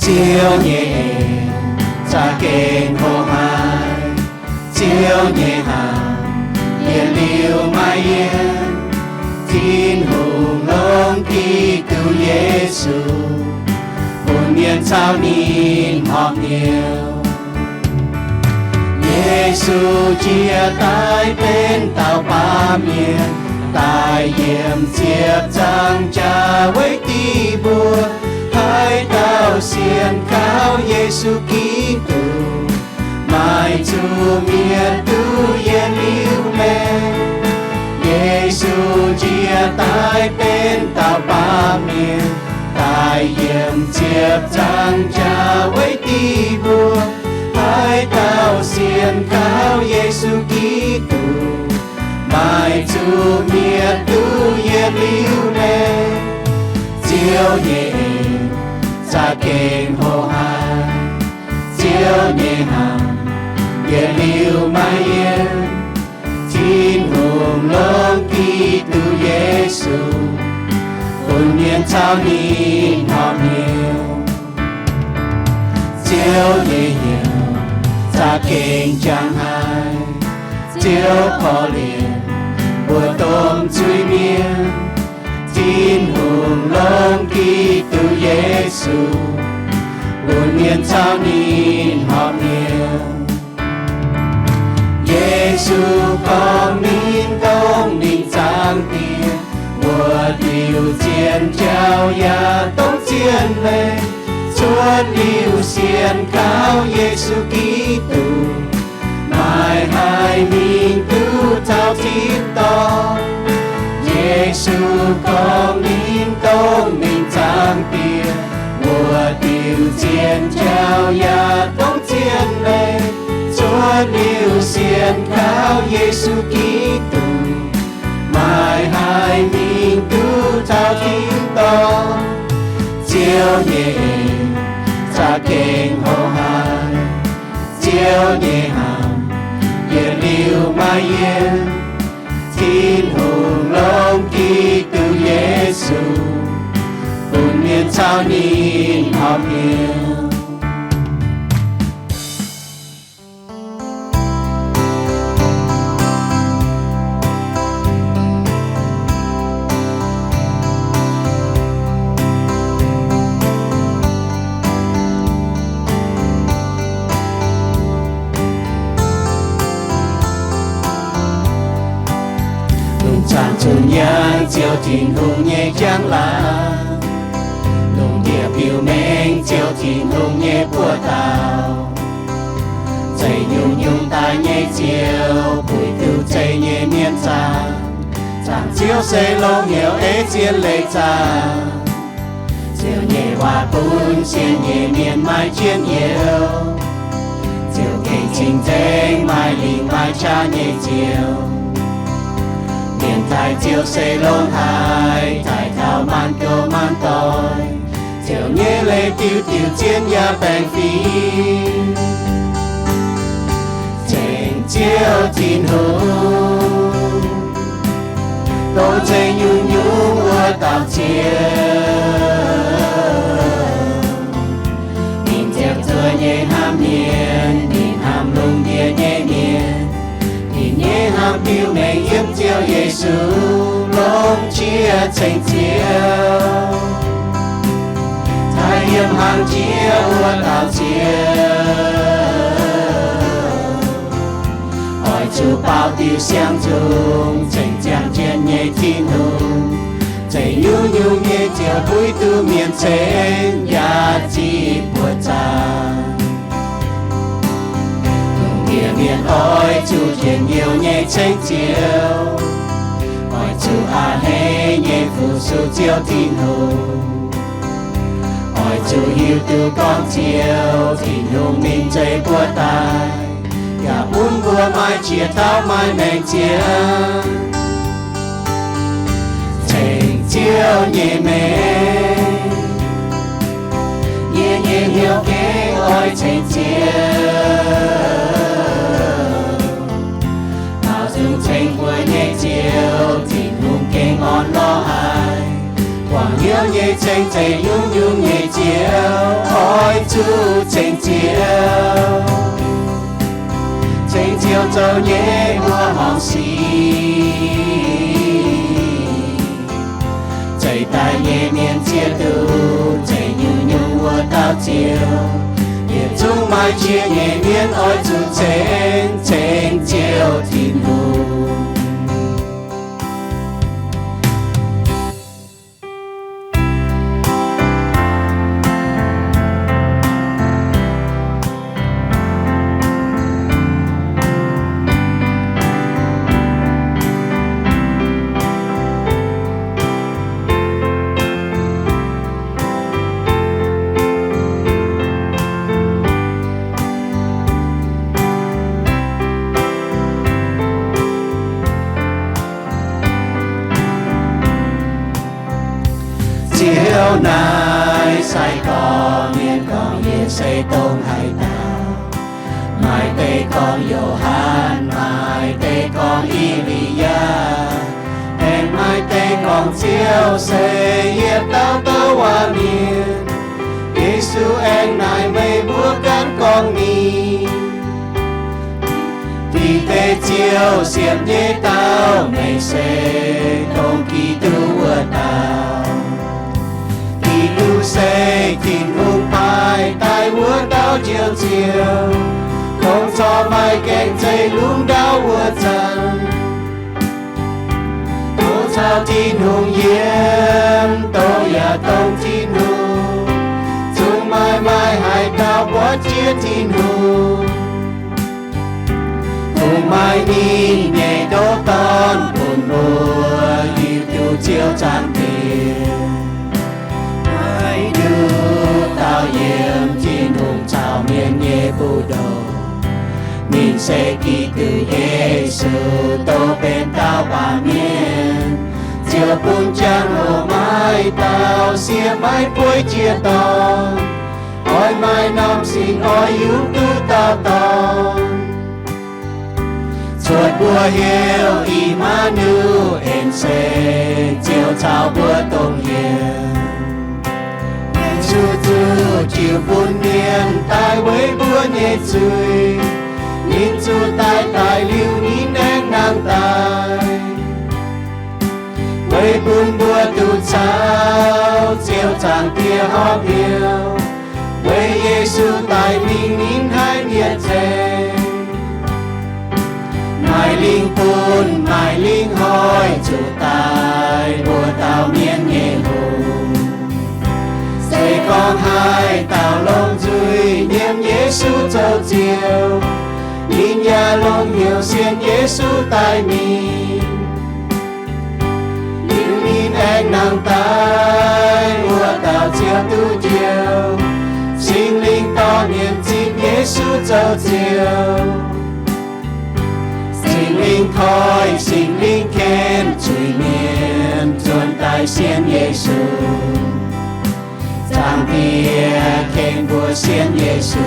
Ziouv nyei en za'gengh hoqc haic. Ziouv nyei hnamv yietc liuz maiv yienv. Tin-Hungh longc Giduc Yesu bun mienh caux ninh horpc hnyouv. Yesu njiec daaih benx dauh baamh mienh, daaih yiem ziepc nzaangc jaax weic dieh mbuo. Haaix dauh sienx kaux Yesu Giduc, maaih zuqc mietc duqv yietc liuz maengc. Yesu njiec daaih benx dauh baamh mienh, daaih yiem ziepc nzaangc jaax weic dieh mbuo. Haaix dauh sienx kaux Yesu Giduc, maaih zuqc mietc duqv yietc liuz maengc. Ziouv nyei en za'gengh hoqc haic. Ziouv nyei hnamv yietc liuz maiv yienv. Tin-Hungh longc Giduc Yesu bun mienh caux ninh horpc hnyouv. Ziouv nyei hnyouv za'gengh jangx haic. Ziouv korv-lienh mbuo domh zuiz-mienh. Tin-Hungh longc Giduc Yesu bun mienh caux ninh horpc hnyouv. Yesu gorngv ninh dongh ninh Zaangc Diex, wuov diuc zien jauv yaac dongh zien leih. Cuotv liuz sienx kaux Yesu Giduc, maaih haic mingh duqv taux tin-dorngh. Yesu gorngv ninh dongh ninh Zaangc Diex, wuov diuc zien jauv yaac dongh zien leih. Cuotv liuz sienx kaux Yesu Giduc, maaih haic mingh duqv taux tin-dorngh. Ziouv nyei en za'gengh hoqc haic. Ziouv nyei hnamv yietc liuz maiv yienv. Tin-Hungh longc Giduc Yesu bun mienh caux ninh horpc hnyouv. Lungh zaangc zunh yangh Ziouv Tin-Hungh nyei njang-laangc, lungh ndiev biux mengh Ziouv Tin-Hungh nyei buoz-ndau. Zeiz nyungc-nyungc daaih nyei Ziouv, puix duqv zeiv nyei mienh zaangc. Zaangc Ziouv se longx hnyouv ei zien leiz zaangc. Ziouv nyei waac bun sienx nyei mienh maaih njien-youh. Ziouv gengh cing-nzengc, maaih lingc maaih qaqv nyei Ziouv. Mienh taaih Ziouv se longx haic, taaih taux maanc gouv maanc doic. Ziouv nyei leiz diuc-diuc zien yaac baengh fim. Ceng Ziouv Tin-Hungh, dongh zeiv nyungc-nyungc wuov dauh Ziouv. Ninh ziepc zuoqv nyei hnamv mienh, ninh hnamv lungh ndiev nyei mienh. Ninh nyei hnamv biux mengh yiem Ziouv Yesu longx qiex ceng Ziouv. Taaih yiem hnaangx jiex wuov dauh Ziouv, oix zuqc baaux diuc siang-nzung, ceng ziangh jienv nyei Tin-Hungh. Zeiv nyungc-nyungc nyei Ziouv puix duqv mienh ceng yaac ziqc buoz zaangc. Lungh ndiev mienh oix zuqc njien-youh nyei ceng Ziouv, oix zuqc a'hneiv nyei fu-sux Ziouv Tin-Hungh. Oix zuqc hiuv duqv gorngv Ziouv Tin-Hungh ninh zeiv mbuo daaih, yaac bun mbuo maaih qiex tauv maaih maengc ziangx. Ceng Ziouv nyei mengh, yie nyei hnyouv gengh oix ceng Ziouv. Taux nzung ceng mbuo nyei Ziouv, Tin-Hungh gengh orn lorz haic. Guangc hnyouv nyei ceng zeiv nyungc-nyungc nyei Ziouv, oix zuqc ceng Ziouv. Ceng Ziouv zoux nyei mbuo horngc sic. Zeiv daaih nyei mienh ziex duqv zeiv nyungc-nyungc wuov dauh Ziouv, yietc zungv maaih jiex nyei mienh oix zuqc ceng, ceng Ziouv Tin-Hungh. Ziouv naaiv sai-gorx mienh gorngv, yie se dongh haaix dauh? Maaih deix gorngv Yo^han, maaih deix gorngv E^li^yaa, aengx maaih deix gorngv Ziouv se yietc dauh douc waac mienh. Yesu aengx naaic meih mbuo, Gan gorngv ninh, Bide, Ziouv siepv nyei dauh, meih se dongh Giduc wuov dauh. Giduc se Tin-Hungh paaiv daaih wuov dauh Njoux Ziouv, dongh corc maaih gaengh zeiv lungh ndau wuov zanc, dongh caux Tin-Hungh yiem, dongh yaac dongh Tin-Hungh, zungv maaih, maaih haaix dauh buatc jiex Tin-Hungh? Kungx maaih ninh nyei ndoqv Dorn bun mbuo hiuv duqv Ziouv Zaangc Diex. Maaih nduqc dauh yiem Tin-Hungh caux mienh nyei mbu'ndongx. Ninh se Giduc Yesu, dongh benx dauh baamh mienh. Ziouv bun jangx-hoc maaih dauh sieqv maiv bueix jiex dorngx. Oix maaih norm sin oix yungz duqv dauh dorn. Cuotv mbuo heuc I^maa^nu^en, se Ziouv caux mbuo dongh yiem. Ninh zuqc zuqc jiu bun mienh daaih weic mbuo nyei zuiz. Ninh zuqc daaih, daaih liuz ninh aengx nangh daaih, weic bun mbuo duqv caux Ziouv Zaangc Diex horpc hnyouv. Weic Yesu daic mingh ninh haiz mietc nzengc. Maaih lingh bun, maaih lingh hoic zuqc daaih mbuo dauh mienh nyei hungh. Se gorngv haaix dauh longc nzuih nyiemc Yesu zoux Ziouv, ninh yaac longc hnyouv sienx Yesu daic mingh. Liuz ninh aengx nangh daaih, wuov dauh ziouc duqv njoux. Singx Lingh dorh mienh zipv Yesu zoux Ziouv. Singx Lingh koiv, Singx Lingh ken zuiz-mienh nzuonx daaih sienx Yesu. Zaangc Diex ken mbuo sienx Yesu.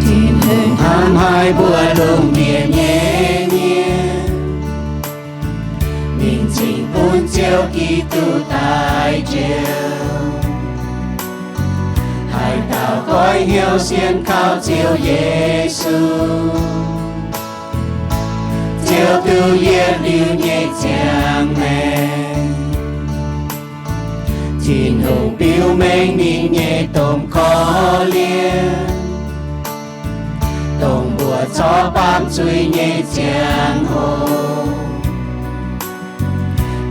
Tin-Hungh hnamv haic mbuo lungh ndiev nyei mienh, mingh cingx bun Ziouv Giduc daaih njoux. Haaix dauh goiv hnyouv sienx kaux Ziouv Yesu, ziouc duqv yietc liuz nyei ziangh maengc. Tin-Hungh biux mengh ninh nyei domh korv-lienh, dongh mbuo corc baamh zuiz nyei ziangh hoc.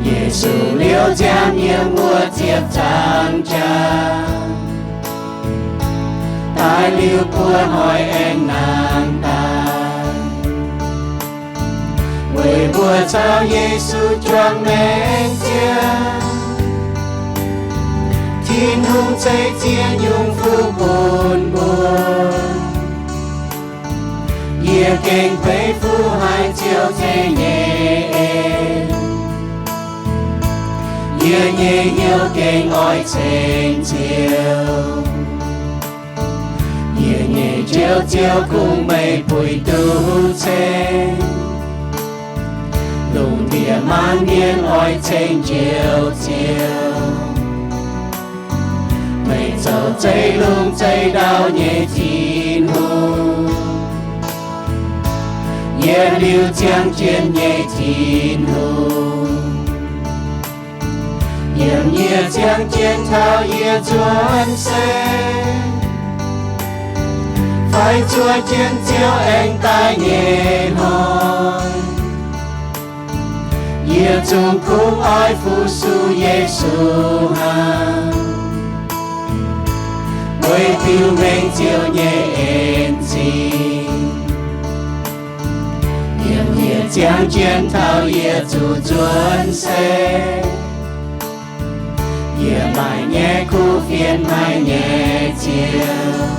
Yesu liouh ziangh yiem wuov ziepc zangc jaax, daaih liuz buo hnoi aengx nangh daaih. Weic mbuo caux Yesu juangc maengc ziangh, Tin-Hungh ceix ziex nyungc fuqv bun mbuo. Yie gengh beiv fuqv haic Ziouv ceix nyei en. Yie nyei hnyouv gengh oix ceng Ziouv. Yie nyei Njoux Ziouv, kungx meih puix duqv ceng. Lungh ndiev maanc mienh oix ceng Njoux Ziouv. Meih zoux zeiv-lungh zeiv-ndau nyei Tin-Hungh, yiem liuz ziangh jienv nyei Tin-Hungh. Yiem yie ziangh jienv taux yie nzuonx seix, fai zuov jienv Ziouv aengx daaih nyei hnoi, yie zungv kungx oix fu-sux Yesu hnangv, weic biux mengh Ziouv nyei en-zingh. Yiem yie ziangh jienv taux yie zuqc nzuonx seix, yie maaih nyei kuv fienx, maaih nyei Ziouv.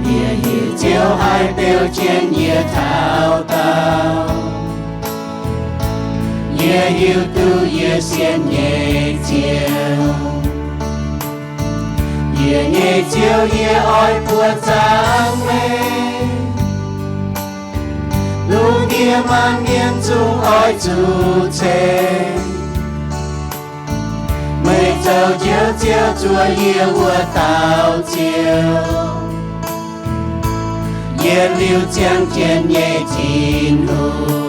Yie hiuv Ziouv haih beu jienv yie taux daauh. Yie hiuv duqv yie sienx nyei Ziouv. Yie nyei Ziouv, yie oix buoqc zaangc meih. Lungh ndiev maanc mienh zungv oix zuqc ceng meih zoux Njoux Ziouv, zuov yie wuov dauh Ziouv, yiem liuz ziangh jienv nyei Tin-Hungh.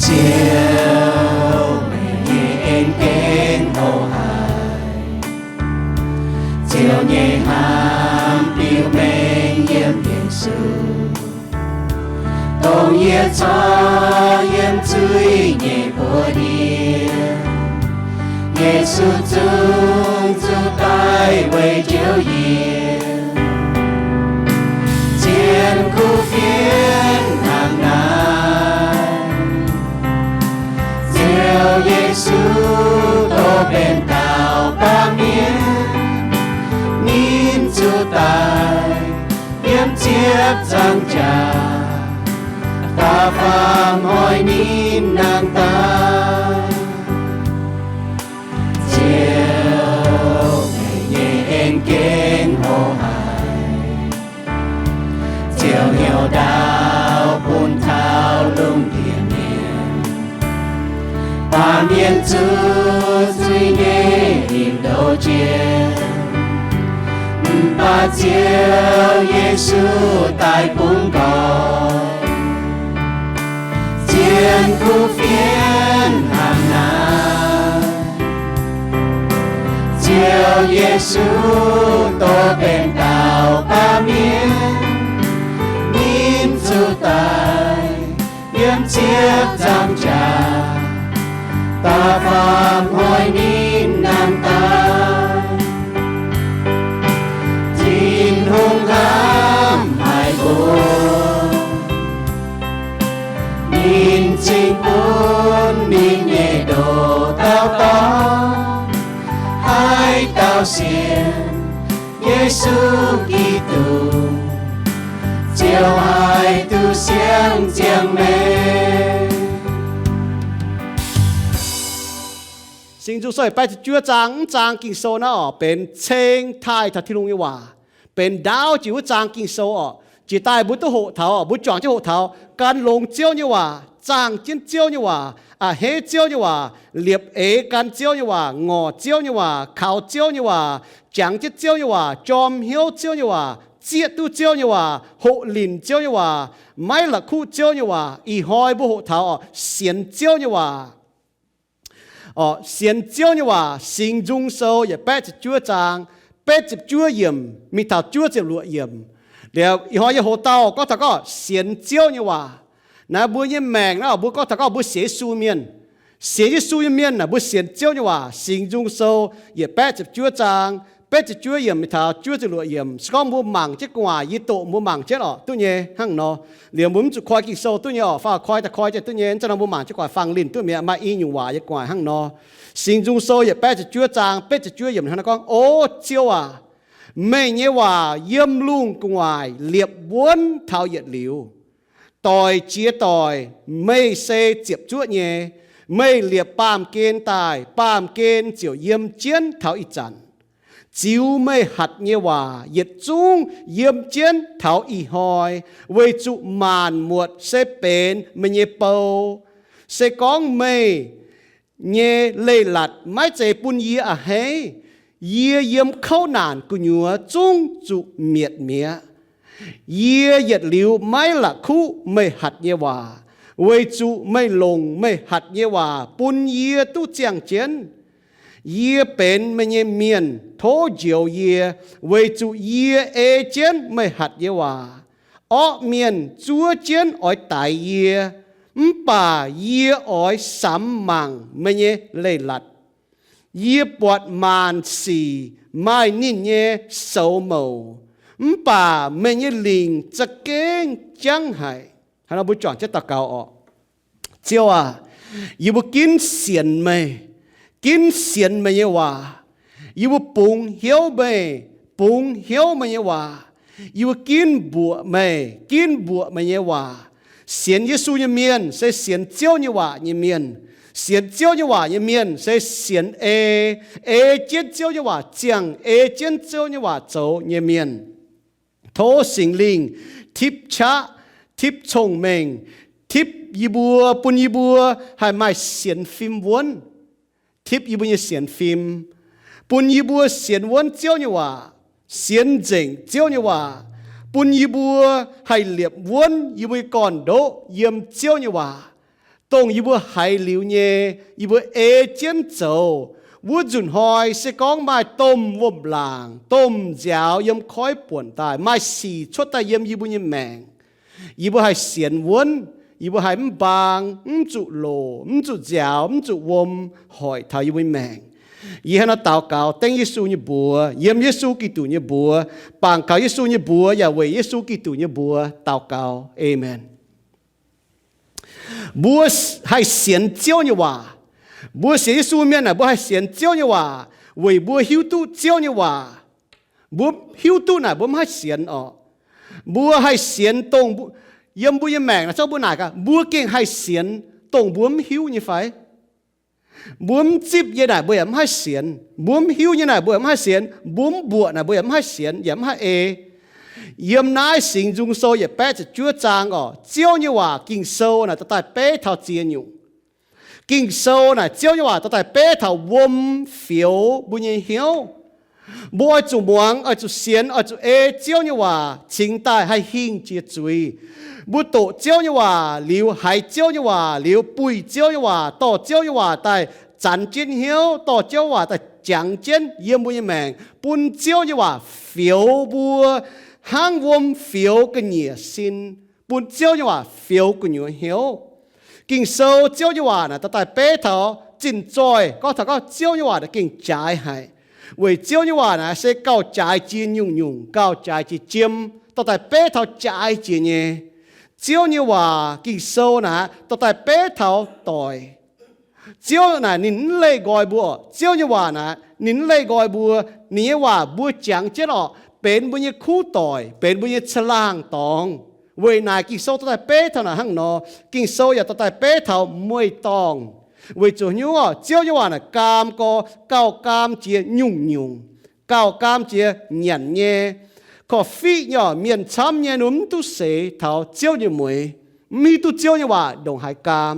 Ziouv, meih nyei en gengh hoqc haic. Ziouv nyei hnamv biux mengh yiem Yesu, dongh yie corc yiem zuiz nyei buoz-ndiev. Yesu zungv zuqc daic weic njoux yie, zien kuv fienx hnangv naaiv. Ziouv Yesu dongh benx dauh baamh mienh, ninh zuqc daic yiem ziepc nzaangc jaax, da'faam hnoi ninh nangh daaih. Ziouv, meih nyei en gengh hoqc haic. Ziouv hnyouv ndaauv bun taux lungh ndiev mienh. Baamh mienh zuqc zuiz nyei limc ndoh jiex, mv baac Ziouv Yesu daaih bungx nqoi, zien kuv fienx hnangv naaiv. Ziouv Yesu dongh benx dauh baamh mienh, ninh zuqc daic yiem ziepc nzaangc jaax, da'faam hnoi ninh nangh daaih. Tin-Hungh hnamv haic mbuo, ninh cingx bun ninh nyei ndoh dauh dorn, haaix dauh sienx Yesu Giduc, ziouc haih duqv siang ziangh maengc. Singx Nzung Sou baeqv ziepc juov zaang, mv zaang Ging-Sou naaiv oc, benx ceng taaih taux Tin-Hungh nyei waac, benx ndaauv jiex wuov zaang Ging-Sou oc. Jiex daaih mbuo duqv hoqc taux, mbuo juangc jienv hoqc taux gan longx Ziouv nyei waac, zaangh jienv Ziouv nyei waac, a'hneiv Ziouv nyei waac, liepc eix gan Ziouv nyei waac, ngorc Ziouv nyei waac, kaux Ziouv nyei waac, jangx jienv Ziouv nyei waac, jorm hnyouv Ziouv nyei waac, zieqv duqv Ziouv nyei waac, hoqc linc Ziouv nyei waac, maiv la'kuqv Ziouv nyei waac. Ih hnoi mbuo hoqc taux oc, sienx Ziouv nyei waac. Oc, sienx Ziouv nyei waac, Singx Nzung Sou yietc baeqv ziepc juov zaang, betv ziepc juov yiemc mingh taux juov ziepc luoqc yiemc. Liuz ih hnoi yie hoz dauh gorngv taux gorngv sienx Ziouv nyei waac. Naaiv mbuo nyei maengc naaiv, mbuo gorngv taux gorngv mbuo sienx Yesu mienh, sienx Yesu nyei mienh naaic, mbuo sienx Ziouv nyei waac. Singx Nzung Sou yietc baeqv ziepc juov zaang betv ziepc juov yiemc mingh taux juov ziepc luoqc yiemc. Se gorngv mbuo mangc jienv gu'nguaaic, yie doqc mbuo mangc jienv orqc, duqv nyei hnangv nor. Liuz mbuo mv zuqc koi Ging-Sou duqv nyei orqc, fai koi daaih koi jienv duqv nyei. Ih zanc nor mbuo mangc jienv gu'nguaaic fangx linh duqv mi'aqv. Maaih i nyungc waac yie gu'nguaaic hnangv nor. Singx Nzung Sou yietc baeqv ziepc juov zaang betv ziepc juov yiemc hnangv nor gorngv, O Ziouv aac, meih nyei waac yiem lungh gu'nguaaic liepc wuonv taux yietc liuz. Doic jiex doic, meih se ziepc zuoqv nyei. Meih liepc baamh gen daaih, baamh gen ziouc yiem jienv taux ih zanc. Ziux meih hatc nyei waac yietc zungv yiem jienv taux ih hnoi, weic zuqc maanc muotc se benx meih nyei bou. Se gorngv meih nyei leiz-latc maiv zeiz bun yie a'hneiv, yie yiem kouv naanc gu'nyuoz zungv zuqc mietc mi'aqv. Yie yietc liuz maiv la'kuqv meih hatc nyei waac, weic zuqc meih longc meih hatc nyei waac bun yie duqv ziangh jienv. Yie benx meih nyei mienh, tov njoux yie, weic zuqc yie ei jienv meih hatc nyei waac. Orqv mienh zuov jienv oix daix yie, mv baac yie oix samx mangc meih nyei leiz-latc. Yie buatc maanc sic maaih ninh nyei soux mouc, mv baac meih nyei lingc za'gengh jangv haic. Hnangv nor mbuo juangc jienv daux gaux orqc. Ziouv aac, yie mbuo ginv sienx meih, ginv sienx meih nyei waac. Yie mbuo bungx hnyouv meih, bungx hnyouv meih nyei waac. Yie mbuo ginv mbuoqc meih, ginv mbuoqc meih nyei waac. Sienx Yesu nyei mienh se sienx Ziouv nyei waac nyei mienh. Sienx Ziouv nyei waac nyei mienh se sienx ei, ei jienv Ziouv nyei waac ziangh, ei jienv Ziouv nyei waac zoux nyei mienh. Tov Singx Lingh tipv qaqv, tipv cong-mengh, tipv yie mbuo, bun yie mbuo haih maaih sienx fim wuonv. Tipv yie mbuo nyei sienx fim, bun yie mbuo sienx wuonv Ziouv nyei waac, sienx nzengc Ziouv nyei waac, bun yie mbuo haih liepc wuonv yie mbuo nyei gorn-ndoqv yiem Ziouv nyei waac, dongh yie mbuo haiz liuz nyei, yie mbuo ei jienv zoux. Wuov nzunc hnoi se gorngv maaih domh wuom-laangc, domh nziaaux yiem koiv buonc daaih, maaih sic cuotv daaih yiem yie mbuo nyei maengc, yie mbuo haih sienx wuonv, yie mbuo haih mv mbaang, mv zuqc loc, mv zuqc nziaaux, mv zuqc wuom hoic taux yie mbuo nyei maengc. Yie hnangv naaiv daux gaux dengv Yesu nyei mbuox, yiem Yesu Giduc nyei mbuox, bangc kaux Yesu nyei mbuox yaac weic Yesu Giduc nyei mbuox daux gaux. Aamen. Mbuo haih sienx Ziouv nyei waac. Mbuo sienx Yesu mienh naaic, mbuo haih sienx Ziouv nyei waac weic mbuo hiuv duqv Ziouv nyei waac. Mbuo hiuv duqv naaic mbuo mv haih sienx orqc. Mbuo haih sienx dongh, yiem mbuo nyei maengc naaic, zorqv mbuo naaic gaax, mbuo gengh haih sienx dongh mbuo mv hiuv nyei fai? Mbuo mv zipv nyei naaic mbuo yaac mv haih sienx. Mbuo mv hiuv nyei naaic mbuo yaac mv haih sienx. Mbuo mv mbuoqc naaic mbuo yaac mv haih sienx, yaac mv haih ei. Yiem naaiv Singx Nzung Sou yietc baeqv ziepc juov zaang orqc, Ziouv nyei waac Ging-Sou naaic dorh daaih beiv taux ziex nyungc. Ging-Sou naaic Ziouv nyei waac dorh daaih beiv taux wuom fioux mbuo nyei hnyouv. Mbuo oix zuqc muangx, oix zuqc sienx, oix zuqc ei Ziouv nyei waac cingx daaih haih hingh jiex zuiz. Mbuo doqc Ziouv nyei waac liuz, haiz Ziouv nyei waac liuz, buih Ziouv nyei waac, dorh Ziouv nyei waac daaih zanx jienv hnyouv, dorh Ziouv waac daaih jangx jienv yiem mbuo nyei maengc, bun Ziouv nyei waac fioux mbuo hnangv wuom fioux ga'nyiec sin, bun Ziouv nyei waac fioux gu'nyuoz hnyouv. Ging-Sou Ziouv nyei waac naaic dorh daaih beiv taux zinh zoih, gorngv taux gorngv Ziouv nyei waac naaic gengh jaaix haic. Weic Ziouv nyei waac naaic se gauh jaaix jiex nyungc-nyungc, gauh jaaix jiex jiem, dorh daaih beiv taux jaaix jiex nyei. Ziouv nyei waac Ging-Sou naaic dorh daaih beiv taux doic. Ziouv naaic ninh mv leih nqoi mbuo. Ziouv nyei waac naaic ninh mv leih nqoi mbuo. Ninh nyei waac mbuo jangx jienv orqc, benx mbuo nyei kuv doic, benx mbuo nyei caangh laangh dorngx. Weic naaic Ging-Sou dorh daaih beiv taux naaic hnangv nor. Ging-Sou yaac dorh daaih beiv taux mueiz-dorngh. Weic zuqc nyungc orqc, Ziouv nyei waac naaic gaam gorx, gauh gaam jiex nyungc-nyungc, gauh gaam jiex nyanc nyei. Korv-fiqv nyei orqc, mienh camv nyei, ninh mbuo mv duqv seix taux Ziouv nyei mueix, mv hiuv duqv Ziouv nyei waac ndongc haaix gaam.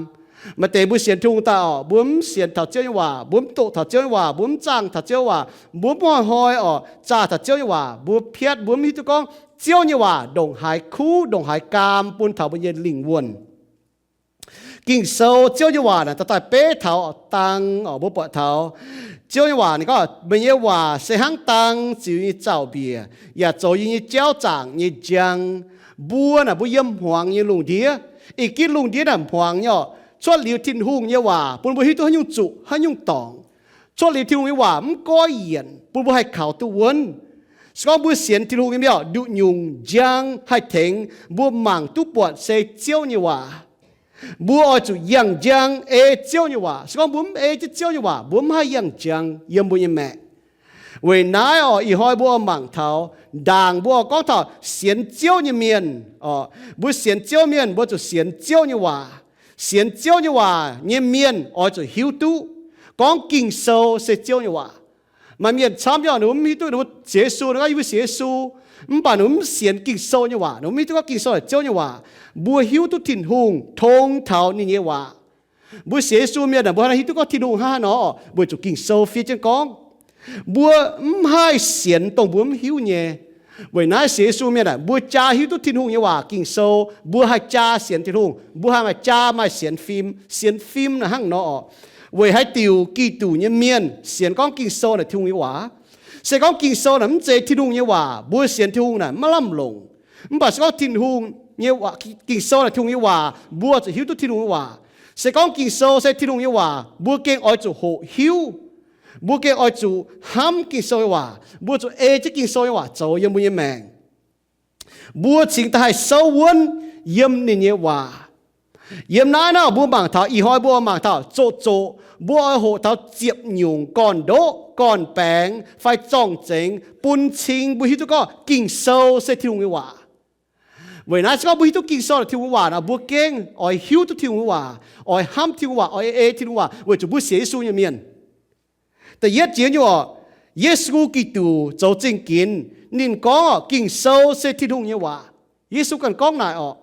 Maaih deix mbuo sienx Tin-Hungh daaih orqc, mbuo mv sienx taux Ziouv nyei waac, mbuo mv doqc taux Ziouv nyei waac, mbuo mv zaangh taux Ziouv nyei waac, mbuo mv hnoi-hnoi orqc zaah taux Ziouv nyei waac, mbuo piatv, mbuo mv hiuv duqv gorngv Ziouv nyei waac ndongc haaix kuv, ndongc haaix gaam bun taux mbuo nyei lingh wuonh. Ging-Sou, Ziouv nyei waac naaic daaih beiv taux dang oc. Mbuo buatc taux Ziouv nyei waac ninh gorngv, meih nyei waac se hnangv dang ziux yie nyei zaux-mbiec, yaac zoux yie nyei jauv zaangc nyei njang. Mbuo naaic mbuo yiem hmuangx nyei lungh ndiev. Ih gitv lungh ndiev naaic hmuangx nyei oc. Cuotv liuz Tin-Hungh nyei waac bun mbuo hiuv duqv haaix nyungc zuqc haaix nyungc dorngc. Cuotv liuz Tin-Hungh nyei waac mv goiv yienc bun mbuo haih kaux duqv wuonv. Se gorngv mbuo sienx Tin-Hungh nyei mienh oc, nduqc nyungc njang haih tengx mbuo mangc duqv buatc se Ziouv nyei waac. Mbuo oix zuqc yangh njang ei Ziouv nyei waac. Se gorngv mbuo mv ei jienv Ziouv nyei waac, mbuo mv haih yangh njang yiem mbuo nyei maengc. Weic naaiv oc, ih hnoi mbuo oix mangc taux ndaangc mbuo oix gorngv taux sienx Ziouv nyei mienh oc. Mbuo sienx Ziouv mienh, mbuo zuqc sienx Ziouv nyei waac. Sienx Ziouv nyei waac nyei mienh oix zuqc hiuv duqv gorngv Ging-Sou se Ziouv nyei waac. Maaih mienh camv nyei oc, ninh mbuo mv hiuv duqv ninh mbuo sienx Yesu, ninh gorngv yie mbuo sienx Yesu, mv baac ninh mbuo mv sienx Ging-Sou nyei waac, ninh mbuo mv hiuv duqv gorngv Ging-Sou naaic Ziouv nyei waac. Mbuo hiuv duqv Tin-Hungh tong taux ninh nyei waac. Mbuo sienx Yesu mienh aah, mbuo hnangv naaiv hiuv duqv gorngv Tin-Hungh hnangv haaix nor, weic zuqc Ging-Sou fiev jienv gorngv. Mbuo mv haih sienx dongh mbuo mv hiuv nyei. Weic naaiv sienx Yesu mienh aah, mbuo jaa hiuv duqv Tin-Hungh nyei waac Ging-Sou, mbuo haih jaa sienx Tin-Hungh, mbuo haih maaih jaa maaih sienx fim. Sienx fim naaic hnangv nor oc. Weic haaix diuc Giduc nyei mienh sienx gorngv Ging-Sou naaic Tin-Hungh nyei waac? Se gorngv Ging-Sou naaic mv zeiz Tin-Hungh nyei waac, mbuo sienx Tin-Hungh naaic maiv lamh longc. Mv baac se gorngv Tin-Hungh nyei waac, Ging-Sou naaic Tin-Hungh nyei waac, mbuo zuqc hiuv duqv Tin-Hungh nyei waac. Se gorngv Ging-Sou se Tin-Hungh nyei waac, mbuo gengh oix zuqc hoqc hiuv. Mbuo gengh oix zuqc hnamv Ging-Sou nyei waac. Mbuo zuqc ei jienv Ging-Sou nyei waac zoux yiem mbuo nyei maengc. Mbuo cingx daaih haih souv wuonv yiem ninh nyei waac. Yiem naaiv nor mbuo mangc taux, ih hnoi mbuo mangc taux zoqc zoqc, mbuo oix hoqc taux ziepc nyungc gorn-ndoqv, gorn-baengx fai zorng-zengx bun cing mbuo hiuv duqv gorngv Ging-Sou se Tin-Hungh nyei waac. Weic naaiv se gorngv mbuo hiuv duqv Ging-Sou naaic Tin-Hungh nyei waac nor, mbuo gengh oix hiuv duqv Tin-Hungh nyei waac, oix hnamv Tin-Hungh nyei waac, oix ei Tin-Hungh nyei waac, weic zuqc mbuo sienx Yesu nyei mienh. Da'yietv jiex nyei oc, Yesu Giduc zoux zingh ginx. Ninh gorngv oc, Ging-Sou se Tin-Hungh nyei waac. Yesu ganh gorngv naaic oc.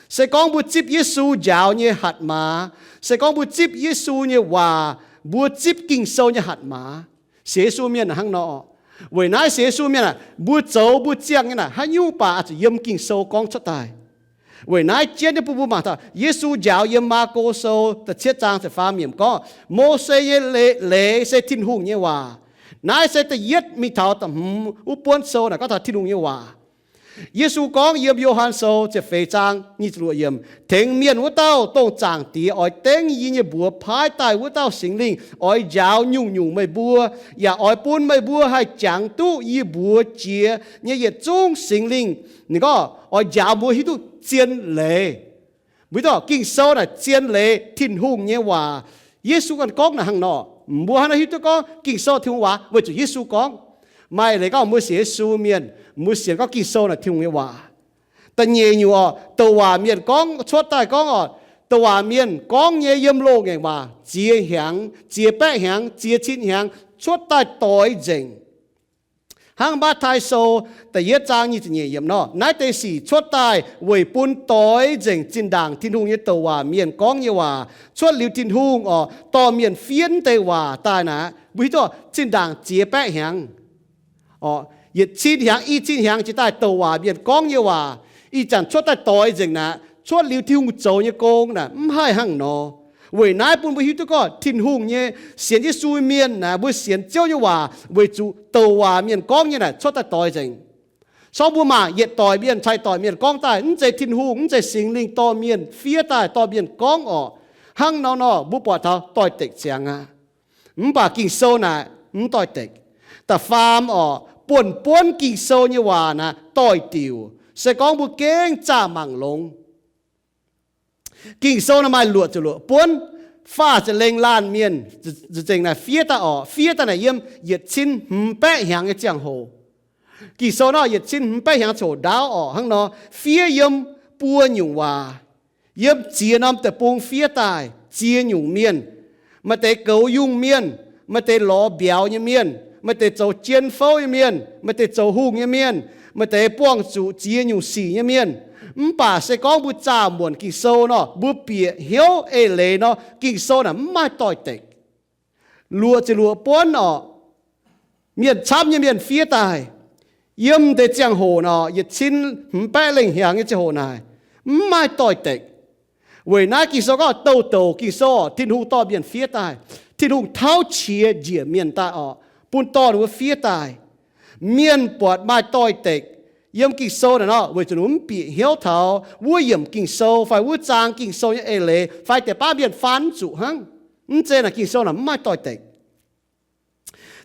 Se gorngv mbuo zipv Yesu njaaux nyei hatc maaz, se gorngv mbuo zipv Yesu nyei waac, mbuo zipv Ging-Sou nyei hatc maaz. Sienx Yesu mienh hnangv nor oc. Weic naaiv sienx Yesu mienh aah, mbuo zoux mbuo ziangh nyei naaic haaix nyungc baac oix zuqc yiem Ging-Sou gorngv cuotv daaih. Weic naaiv jienv nyei bun mbuo mangc taux Yesu njaaux yiem Maako Sou da'cietv zaang ziepc faam yiemc gorngv, Mose nyei leiz, leiz se Tin-Hungh nyei waac. Naaiv se da'yietv mingh taux da'hmz wuov buonv sou naaic gorngv taux Tin-Hungh nyei waac. Yesu gorngv yiem Yo^han Sou ziepc feix zaang nyic ziepc luoqc yiemc, Tengx mienh wuov dauh, dongh Zaangc Diex oix dengv yie nyei mbuox paaiv daaih wuov dauh Singx Lingh, oix njaaux nyungc-nyungc meih mbuo, yaac oix bun meih mbuo haih jangx duqv yie mbuox jiex nyei yietc zungv. Singx Lingh ninh gorngv oix njaaux mbuo hiuv duqv zien leiz. Mbuo hiuv duqv Ging-Sou naaic zien leiz, Tin-Hungh nyei waac. Yesu ganh gorngv naaic hnangv nor. Mbuo hnangv naaiv hiuv duqv gorngv Ging-Sou Tin-Hungh waac weic zuqc Yesu gorngv. Maaih leiz gorngv mbuo sienx Yesu mienh, mbuo sienx gorngv Ging-Sou naaic Tin-Hungh nyei waac. Da'nyeic nyungc oc, douc waac mienh gorngv cuotv daaih gorngv oc, douc waac mienh gorngv nyei yiem loz-ngaengc waac ziex hnyangx, ziex baeqv hnyangx, ziex cin hnyangx cuotv daaih doix nzengc. Hnangv Matv^taai Sou da'yietv zaang nyic ziepc nyeic yiemc nor, naaiv deix sic cuotv daaih weic bun doix nzengc zinh ndaangc Tin-Hungh nyei douc waac mienh gorngv nyei waac. Cuotv liuz Tin-Hungh oc, dorh mienh fiev deix waac daaih naaic, mbuo hiuv duqv zinh ndaangc ziex baeqv hnyangx, oc, yietc cin hnyangx, i cin hnyangx jiex daaih douc waac mienh gorngv nyei waac, ih zanc cuotv daaih doix nzengc naaic, cuotv liuz Tin-Hungh zoux nyei gong naaic mv haih hnangv nor. Weic naaiv bun mbuo hiuv duqv gorngv Tin-Hungh nyei, sienx Yesu mienh naaic, mbuo sienx Ziouv nyei waac weic zuqc douc waac mienh gorngv nyei naaic cuotv daaih doix nzengc. Sorng mbuo mangc yietc doic mienh cai doic mienh gorngv daaih, mv zeiz Tin-Hungh, mv zeiz Singx Lingh dorh mienh fiev daaih, dorh mienh gorngv oc. Hnangv nor nor, mbuo buatc taux doix-dekc ziangx aqv. Mv baac Ging-Sou naaic mv doix-dekc. Da'faam oc, buonv-buonv Ging-Sou nyei waac naaic doix-diuc. Se gorngv mbuo gengh zaah mangc longx. Ging-Sou naaic maaih luoqc ziepc luoqc buonv, faah ziepc lengh laanh mienh nzengc naaic fiev daaih oc. Fiev daaih naaic yiem yietc cin hmz baeqv hnyangx nyei ziangh hoc. Ging-Sou nor yietc cin hmz baeqv hnyangx ziouc ndaauv oc. Hnangv nor, fiev yiem buo nyungc waac. Yiem ziex norm deic-bung fiev daaih ziex nyungc mienh. Maaih deix goux yungh mienh, maaih deix lorz mbiauz nyei mienh, maaih deix zoux jien fouv nyei mienh, maaih deix zoux hungh nyei mienh, maaih deix buangh zuqc ziex nyungc sic nyei mienh. Mv baac se gorngv mbuo zaah muonc Ging-Sou nor, mbuo bieqc hnyouv eix leiz nor, Ging-Sou naaic mv maaih doix-dekc. Luoqc ziepc luoqc buonv oc, mienh camv nyei mienh fiev daaih. Yiem deix ziangh hoc nor, yietc cin hmz baeqv lengh hnyangx nyei ziangh hoc naaic, mv maaih doix-dekc. Weic naaiv Ging-Sou gorngv douh douc Ging-Sou orqc, Tin-Hungh dorh mienh fiev daaih. Tin-Hungh tauv qiex njiec mienh daaih orqc, bun dorh ninh mbuo fiev daaih. Mienh buatc maaih doix-dekc yiem Ging-Sou naaic nor, weic zuqc ninh mbuo mv bieqc hnyouv taux wuov yiemc Ging-Sou fai wuov zaang Ging-Sou nyei eix leiz, fai deix baav mienh faan mv zuqc hnangv. Mv zeiz naaic Ging-Sou naaic mv maaih doix-dekc.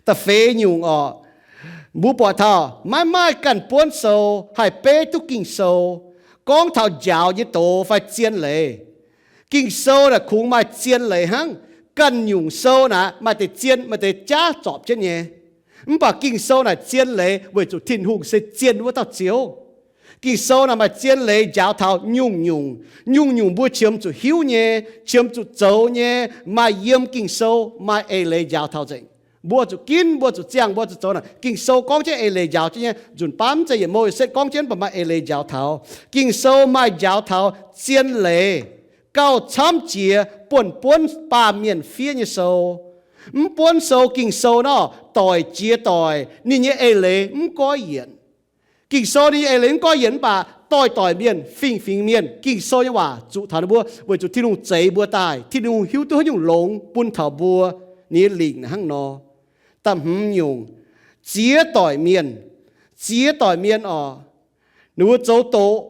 Da'feix nyungc orqc, mbuo buatc taux maiv maaih ganh buonv sou haih beiv duqv Ging-Sou gorngv taux njaaux nyei doz fai zien leiz. Ging-Sou naaic kungx maaih zien leiz hnangv. Ganh nyungc sou naaic maaih deix zien, maaih deix jaav zorpc jienv nyei. Mv baac Ging-Sou naaic zien leiz weic zuqc Tin-Hungh se zien wuov dauh Ziouv. Ging-Sou naaic maaih zien leiz njaaux taux nyungc-nyungc. Nyungc-nyungc mbuo qiemx zuqc hiuv nyei, qiemx zuqc zoux nyei, maaih yiem Ging-Sou, maaih eix leiz njaaux taux nzengc. Mbuo zuqc ginv, mbuo zuqc ziangh, mbuo zuqc zoux naaic, Ging-Sou gorngv jienv eix leiz njaaux jienv nyei. Nzunc baav mv zeiz yietc mouh yietc setv gorngv jienv, mv baac maaih eix leiz njaaux taux. Ging-Sou maaih njaaux taux zien leiz, gauh camv jiex buonv-buonv baamh mienh fiev nyei sou. Mv buonv sou Ging-Sou nor, doic jiex doic, ninh nyei eix leiz mv goiv yienc. Ging-Sou ninh nyei eix leiz mv goiv yienc mv baac doic-doic mienh, fingx-fingx mienh, Ging-Sou nyei waac zuqc taux ninh mbuo weic zuqc Tin-Hungh zeix mbuo daaih. Tin-Hungh hiuv duqv haaix nyungc longx bun taux mbuo. Ninh nyei lingc naaic hnangv nor. Da'hmz nyungc, ziex doic mienh. Ziex doic mienh orqc, ninh mbuo zoux doqc.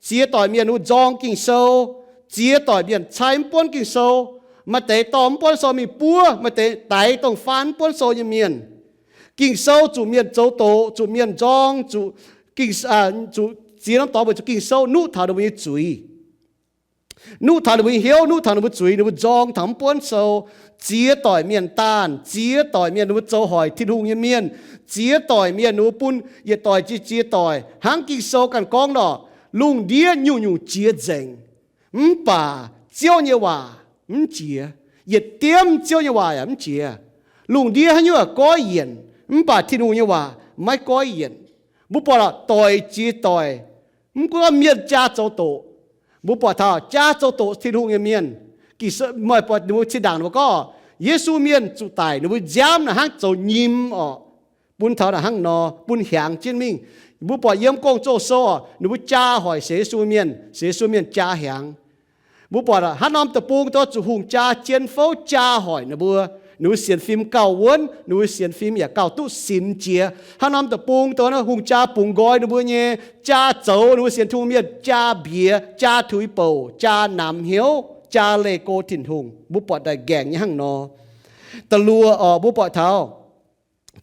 Ziex doic mienh ninh mbuo nzorng Ging-Sou. Ziex doic mienh cai mv buonv Ging-Sou. Maaih deix dorh mv buonv sou mingh buov, maaih deix daix dongh faan mv buonv sou nyei mienh. Ging-Sou zuqc mienh zoux doqc, zuqc mienh nzorng, zuqc ziex norm dorngx weic zuqc Ging-Sou nuqv taux ninh mbuo nyei zuiz, nuqv taux ninh mbuo nyei hnyouv, nuqv taux ninh mbuo zuiz, ninh mbuo nzorng taux mv buonv sou. Ziex doic mienh daanh, ziex doic mienh ninh mbuo zoux hoic Tin-Hungh nyei mienh. Ziex doic mienh ninh mbuo bun yietc doic jiex ziex doic. Hnangv Ging-Sou ganh gorngv nor, lungh ndiev nyungc-nyungc jiex nzengc, mv baac Ziouv nyei waac mv jiex. Yietc diemv Ziouv nyei waac yaac mv jiex. Lungh ndiev haaix nyungc yaac goiv yienc, mv baac Tin-Hungh nyei waac maiv goiv yienc. Mbuo buatc lorqc, doic jiex doic. Mv gunv mienh jaa zoux doqc, mbuo buatc taux jaa zoux doqc Tin-Hungh nyei mienh. Meih buatc ninh mbuo zinh ndaangc ninh mbuo gorngv Yesu mienh zuqc daic, ninh mbuo nziaamv naaic hnangv zoux nyim orqc, bun taux naaic hnangv nor, bun hiaangx jienv mingh. Mbuo buatc yiem Gong-Zoh sou orqc, ninh mbuo jaa hoic sienx Yesu mienh, sienx Yesu mienh jaa hiaangx. Mbuo buatc hnangv norm deic-bung dongh zuqc hungh jaa jien fouv jaa hoic ninh mbuo. Ninh mbuo sienx fim gauh wuonv, ninh mbuo sienx fim yaac gauh duqv sinx jiex. Hnangv norm deic-bung dongh hungh jaa bungx nqoi ninh mbuo nyei, jaa zoux ninh mbuo sienx Tin-Hungh mienh jaa mbiex, jaa tuix bouc, jaa namx hnyouv, jaa leih go Tin-Hungh. Mbuo buatc daaih nqaengc nyei hnangv nor. Da'luoqc orqc, mbuo buatc taux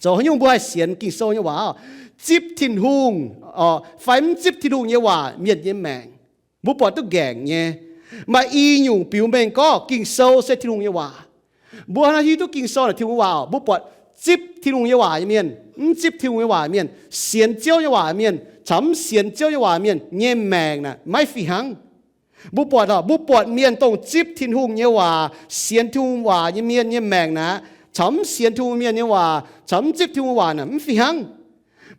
zoux haaix nyungc mbuo haih sienx Ging-Sou nyei waac, zipv Tin-Hungh orqc fai mv zipv Tin-Hungh nyei waac mienh nyei maengc, mbuo buatc duqv nqaengc nyei. Maaih i nyungc biux mengh gorngv Ging-Sou se Tin-Hungh nyei waac. Mbuo hnangv hiuv duqv Ging-Sou naaic Tin-Hungh nyei waac orqc, mbuo buatc zipv Tin-Hungh nyei waac nyei mienh, mv zipv Tin-Hungh nyei waac mienh, sienx Ziouv nyei waac mienh caux mv sienx Ziouv nyei waac mienh nyei maengc naaic maiv fih hnangv. Mbuo buatc orqc, mbuo buatc mienh dongh zipv Tin-Hungh nyei waac, sienx Tin-Hungh waac nyei mienh nyei maengc naaic caux mv sienx Tin-Hungh mienh nyei waac caux mv zipv Tin-Hungh waac naaic mv fih hnangv.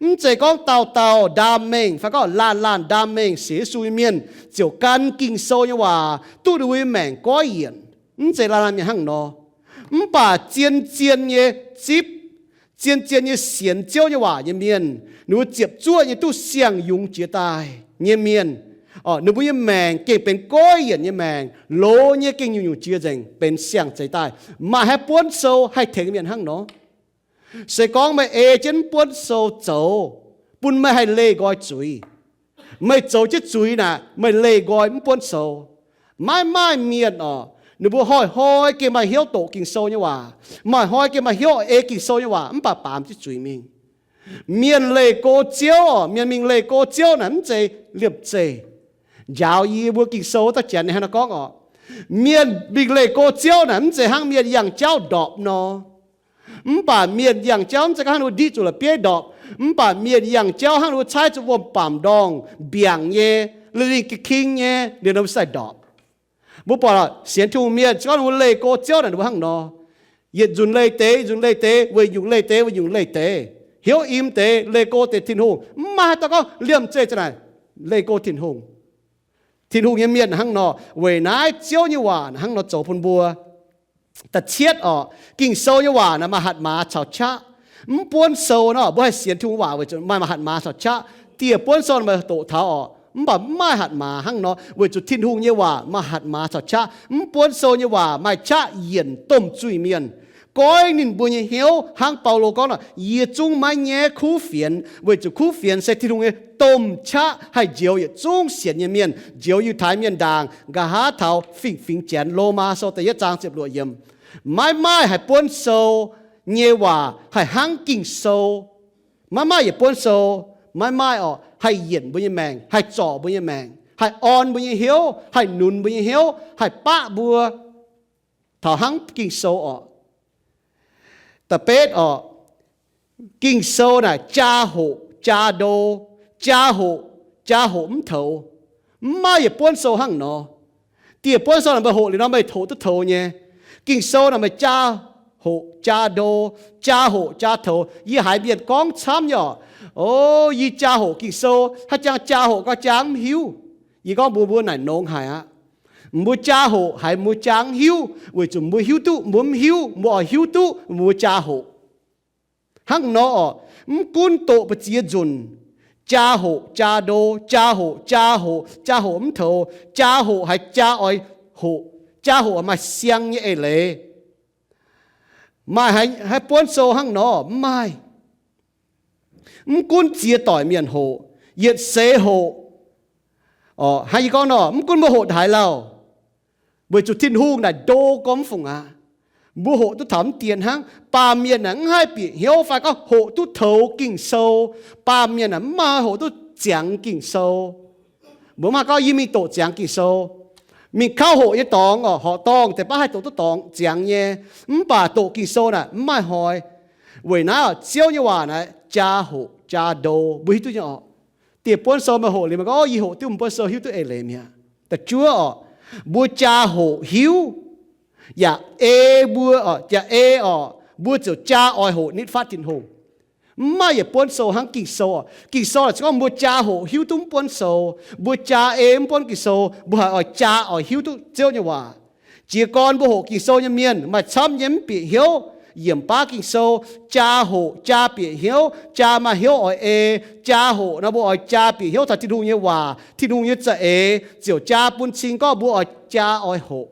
Mv zeiz gorngv dauh dauh ndaam mengh fai gorngv laanh laanh ndaam mengh sienx Yesu nyei mienh ziouc gan Ging-Sou nyei waac duqv ninh mbuo nyei maengc goiv yienc. Mv zeiz laanh laanh mienh hnangv nor. Mv baac zien zien nyei zipv, zien zien nyei sienx Ziouv nyei waac nyei mienh, ninh mbuo ziepc zuoqv nyei duqv siang-yungz jiex daaih nyei mienh, ninh mbuo nyei maengc gengh benx goiv yienc nyei maengc, loz nyei gengh nyungc-nyungc jiex nzengc benx siang-zeix daaih. Maaih haaix buonv sou haih tengx mienh hnangv nor? Se gorngv meih ei jienv mv buonv sou zoux, bun meih haih leih nqoi zuiz. Meih zoux jienv zuiz naaic, meih leih nqoi mv buonv sou. Maiv maaih mienh orqc, ninh mbuo hnoi-hnoi gengh maaih hnyouv doqc Ging-Sou nyei waac, maaih hnoi gengh maaih hnyouv ei Ging-Sou nyei waac mv baac baamz jienv zuiz mingh. Mienh leih go Ziouv orqc, mienh mingh leih go Ziouv naaic mv zeiz liemh zeih. Njaaux yie mbuo Ging-Sou wuov dauh janx ninh hnangv naaiv gorngv orqc, mienh mingh leih go Ziouv naaic mv zeiz hnangv mienh yangh jauv ndorpc nor. Mv baac mienh yangh jauv mv zeiz gorngv hnangv ninh mbuo ndiqv zuqc la'bieiv ndorpc. Mv baac mienh yangh jauv hnangv ninh mbuo caaiv zuqc wuom-bamc ndorngh mbiaangc nyei, lingh lingh ga'king nyei, liuz ninh mbuo sai ndorpc. Mbuo buatc sienx Tin-Hungh mienh se gorngv ninh mbuo leih go Ziouv naaic ninh mbuo hnangv nor. Yietc nzunc leih deix, nzunc leih deix, weic nyungc leih deix, weic nyungc leih deix. Hnyouv im deix, leih go deix Tin-Hungh. Mv maaih haaix dauh gorngv liemh zeih za'naaic leih go Tin-Hungh. Tin-Hungh nyei mienh hnangv nor. Weic naaiv Ziouv nyei waac hnangv nor zoux bun mbuo. Da'cietv orqc, Ging-Sou nyei waac naaic maaih hatc maaz caux qaqv. Mv buonv sou nor, mbuo haih sienx Tin-Hungh waac weic zuqc maaih hatc maaz caux qaqv. Dieh buonv sou meih doqc taux orqc, Mv baac mv maaih hatc maaz hnangv nor, weic zuqc Tin-Hungh nyei waac maaih hatc maaz caux qaqv. Mv buonv sou nyei waac maaih qaqv yienc domh zuiz-mienh, goiv ninh mbuo nyei hnyouv. Hnangv Baulo gorngv nor, yie zungv maiv nyaiv kuv fienx, weic zuqc kuv fienx se Tin-Hungh nyei domh qaqv haih njoux yietc zungv sienx nyei mienh, njoux Yiutai Mienh ndaangc, nqa'haav taux fingx-fingx Janx. Lomaa Sou da'yietv zaang ziepc luoqc yiemc. Maiv maaih haih buonv sou nyei waac haih hnangv Ging-Sou. Maiv maaih yietc buonv sou, maiv maaih orqc, haih yienc mbuo nyei maengc, haih zorc mbuo nyei maengc, haih orn mbuo nyei hnyouv, haih nunz mbuo nyei hnyouv, haih baqv mbuo taux hnangv Ging-Sou orqc. Da'betv orqc, Ging-Sou naaic jaa hoqc jaa ndo, jaa hoqc jaa hoqc mv toux. Mv maaih yietc buonv sou hnangv nor. Dieh buonv sou naaic meih hoqc liuz nor meih hoqc duqv toux nyei. Ging-Sou naaic meih jaa hoqc jaa ndo, jaa hoqc jaa toux. Yie haiz mienh gorngv camv nyei orqc, o, yie jaa hoqc Ging-Sou, haaix jangx jaa hoqc gau jaa mv hiuv. Yie gorngv mbuox mbuo naaic nongx haic aqv. Mbuo jaa hoqc haiz mbuo jaa mv hiuv, weic zuqc mbuo hiuv duqv mbuo mv hiuv, mbuo oix hiuv duqv mbuo jaa hoqc. Hnangv nor orqc, mv gunv doqc mbu'ziex nzunc, jaa hoqc jaa ndo, jaa hoqc jaa hoqc, jaa hoqc mv toux, jaa hoqc haiz jaa oix hoqc, jaa hoqc maaih siang nyei eix leiz. Maaih haaix, haaix buonv sou hnangv nor? Mv maaih. Mv gunv ziex doic mienh hoqc, yietc seix hoqc. Orqc, hnangv yie gorngv nor, mv gunv mbuo hoqc haaix lauh, weic zuqc Tin-Hungh naaic ndo gormx fungc aqv. Mbuo hoqc duqv taux mv dien hnangv. Baamh mienh naaic mv haih bieqc hnyouv fai gorngv hoqc duqv toux Ging-Sou. Baamh mienh naaic mv maaih hoqc duqv ziangx Ging-Sou. Mbuo mv haih gorngv yie mingh doqc ziangx Ging-Sou. Mingh kauv hoqc nyei dorngx orqc, horqc dorngh deix baav haih doqc duqv dorngx ziangx nyei. Mv baac doqc Ging-Sou naaic mv maaih hnoi. Weic naaiv orqc, Ziouv nyei waac naaic jaa hoqc jaa ndo, mbuo hiuv duqv nyei orqc. Dieh buonv sou meih hoqc liuz meih gorngv, o, yie hoqc diuv buonv sou hiuv duqv eix leiz mi'aqv. Da'juov orqc, mbuo jaa hoqc hiuv, yaac ei mbuo orqc, yaac ei orqc, mbuo ziouc jaa oix hoqc nitv fatv Tin-Hungh. Mv maaih yietc buonv sou hnangv Ging-Sou orqc. Ging-Sou naaic se gorngv mbuo jaa hoqc hiuv duqv mv buonv sou, mbuo jaa ei mv buonv Ging-Sou, mbuo haiz oix jaa oix hiuv duqv Ziouv nyei waac. Jiez gorn mbuo hoqc Ging-Sou nyei mienh maaih camv nyei mv bieqc hnyouv yiemc baav Ging-Sou, jaa hoqc jaa bieqc hnyouv, jaa maaih hnyouv oix ei, jaa hoqc nor mbuo oix jaa bieqc hnyouv taux Tin-Hungh nyei waac, Tin-Hungh nyei za'eix, ziouc jaa bun cing gorngv mbuo oix jaa oix hoqc.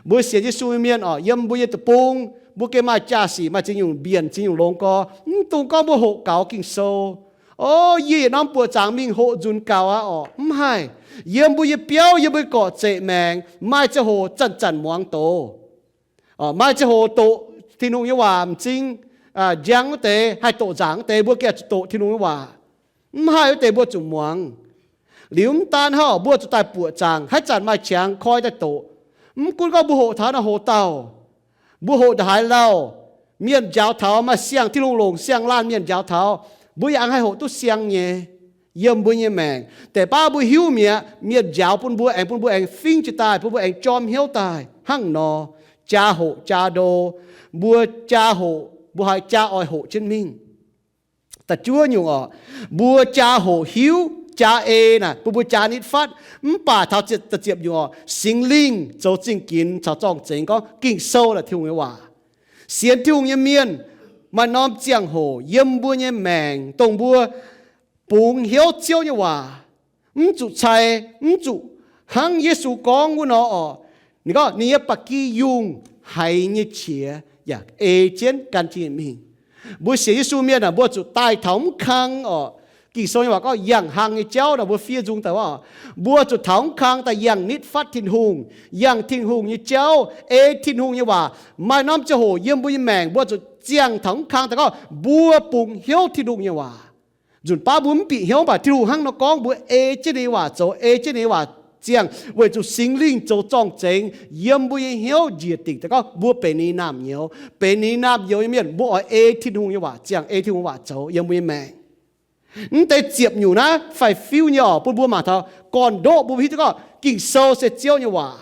Mbuo sienx Yesu nyei mienh orqc, yiem mbuo nyei deic-bung, mbuo gengh maaih jaa-sic, maaih ziex nyungc mbienc, ziex nyungc longx gorx. Mv dungx gorngv mbuo hoqc gaux Ging-Sou, o, yie yietc norm buoqc zaangc mingh hoqc nzunc gaux aqv orqc. Mv haih. Yiem mbuo nyei biauv, yiem mbuo nyei gorqv-zeqc maengx, maaih ziangh hoc zanc-zanc muangx doz. Maaih ziangh hoc doqc Tin-Hungh nyei waac m'zing, njang wuov deix, haih doqc nzaangc wuov deix, mbuo gengh zuqc doqc Tin-Hungh nyei waac. Mv haih wuov deix mbuo zuqc muangx. Liuz mv daan hnangv, mbuo zuqc daaih buoqc zaangc, haaix zanc maaih qangx koi daaih doqc. Mv gunv gorngv mbuo hoqc taux naaiv hoqc dauh, mbuo hoqc ndongc haaix lauh, mienh njaaux taux maaih siang, Tin-Hungh longc siang-laanh mienh njaaux taux, mbuo yaac haih hoqc duqv siang nyei. Yiem mbuo nyei maengc, deix baav mbuo hiuv mi'aqv, mienh njaaux bun mbuo, aengx bun mbuo aengx fingv jiez daaih, bun mbuo aengx jorm hnyouv daaih. Hnangv nor, jaa hoqc jaa ndo, mbuo jaa hoqc, mbuo haih jaa oix hoqc jienv mingh. Da'juov nyungc orqc, mbuo jaa hoqc hiuv, jaa ei naaic bun mbuo jaa nitv fatv. Mv baac taux da'ziepc nyungc orqc, Singx Lingh zoux zingh ginx caux zorng-zengx gorngv Ging-Sou naaic Tin-Hungh nyei waac. Sienx Tin-Hungh nyei mienh, maaih norm ziangh hoc yiem mbuo nyei maengc dongh mbuo bungx hnyouv Ziouv nyei waac, mv zuqc cai, mv zuqc hnangv Yesu gorngv wuov nor orqc. Ninh gorngv ninh nyei ba'gi yungh haiz nyei qiex yaac ei jienv gan jienv mingh. Mbuo sienx Yesu mienh aah, mbuo zuqc daaih taux mv kang orqc. Ging-Sou nyei waac gorngv yangh hlang nyei jauv naaic mbuo fiev nzung daaih wuov, mbuo zuqc taux mv kang daaih yangh nitv fatv Tin-Hungh, yangh Tin-Hungh nyei jauv, ei Tin-Hungh nyei waac. Maaih norm ziangh hoc yiem mbuo nyei maengc mbuo zuqc ziangh taux mv kang daaih gorngv mbuo bungx hnyouv Tin-Hungh nyei waac. Nzunc baav mbuo mv bieqc hnyouv, mv baac Tin-Hungh hnangv nor gorngv, mbuo ei jienv ninh nyei waac zoux, ei jienv ninh nyei waac ziangh, weic zuqc Singx Lingh zoux zorng-zengx yiem mbuo nyei hnyouv njiec dingc daaih gorngv mbuo benx ninh nyei naamh nyouz. Benx ninh nyei naamh nyouz nyei mienh, mbuo oix ei Tin-Hungh nyei waac ziangh, ei Tin-Hungh waac zoux yiem mbuo nyei maengc. Mv deix ziepc nyungc naaiv faix-fiuv nyei orqc, bun mbuo mangc taux gorn-ndoqv, bun mbuo hiuv duqv gorngv Ging-Sou se Ziouv nyei waac.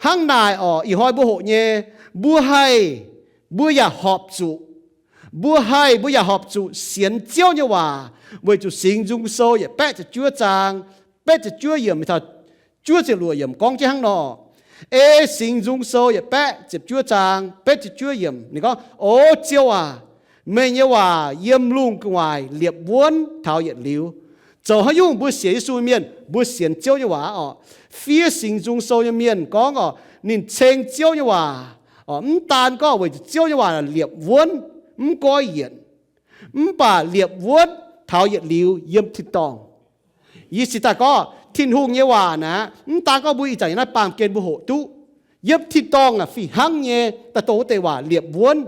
Hnangv naaic orqc, ih hnoi mbuo hoqc nyei, mbuo haih, mbuo yaac horpc zuqc, mbuo haih, mbuo yaac horpc zuqc sienx Ziouv nyei waac, weic zuqc Singx Nzung Sou yietc baeqv ziepc juov zaang betv ziepc juov yiemc taux juov ziepc luoqc yiemc gorngv jienv hnangv nor. Ei Singx Nzung Sou yietc baeqv ziepc juov zaang betv ziepc juov yiemc ninh gorngv, O Ziouv aac, meih nyei waac yiem lungh gu'nguaaic liepc wuonv taux yietc liuz. Zoux haaix nyungc mbuo sienx Yesu mienh, mbuo sienx Ziouv nyei waac oc. Fiev Singx Nzung Sou nyei mienh gorngv oc, ninh ceng Ziouv nyei waac oc, mv daan gorngv weic zuqc Ziouv nyei waac liepc wuonv, mv goiv yienc, mv baac liepc wuonv taux yietc liuz yiem tin-dorngh. Yie cingx daaih gorngv Tin-Hungh nyei waac naaic, mv daan gorngv mbuo ih zanc yiem naaiv baamh gen mbuo hoqc duqv, yiem tin-dorngh aac fih hnangv nyei daaih dongh wuov deix waac liepc wuonv,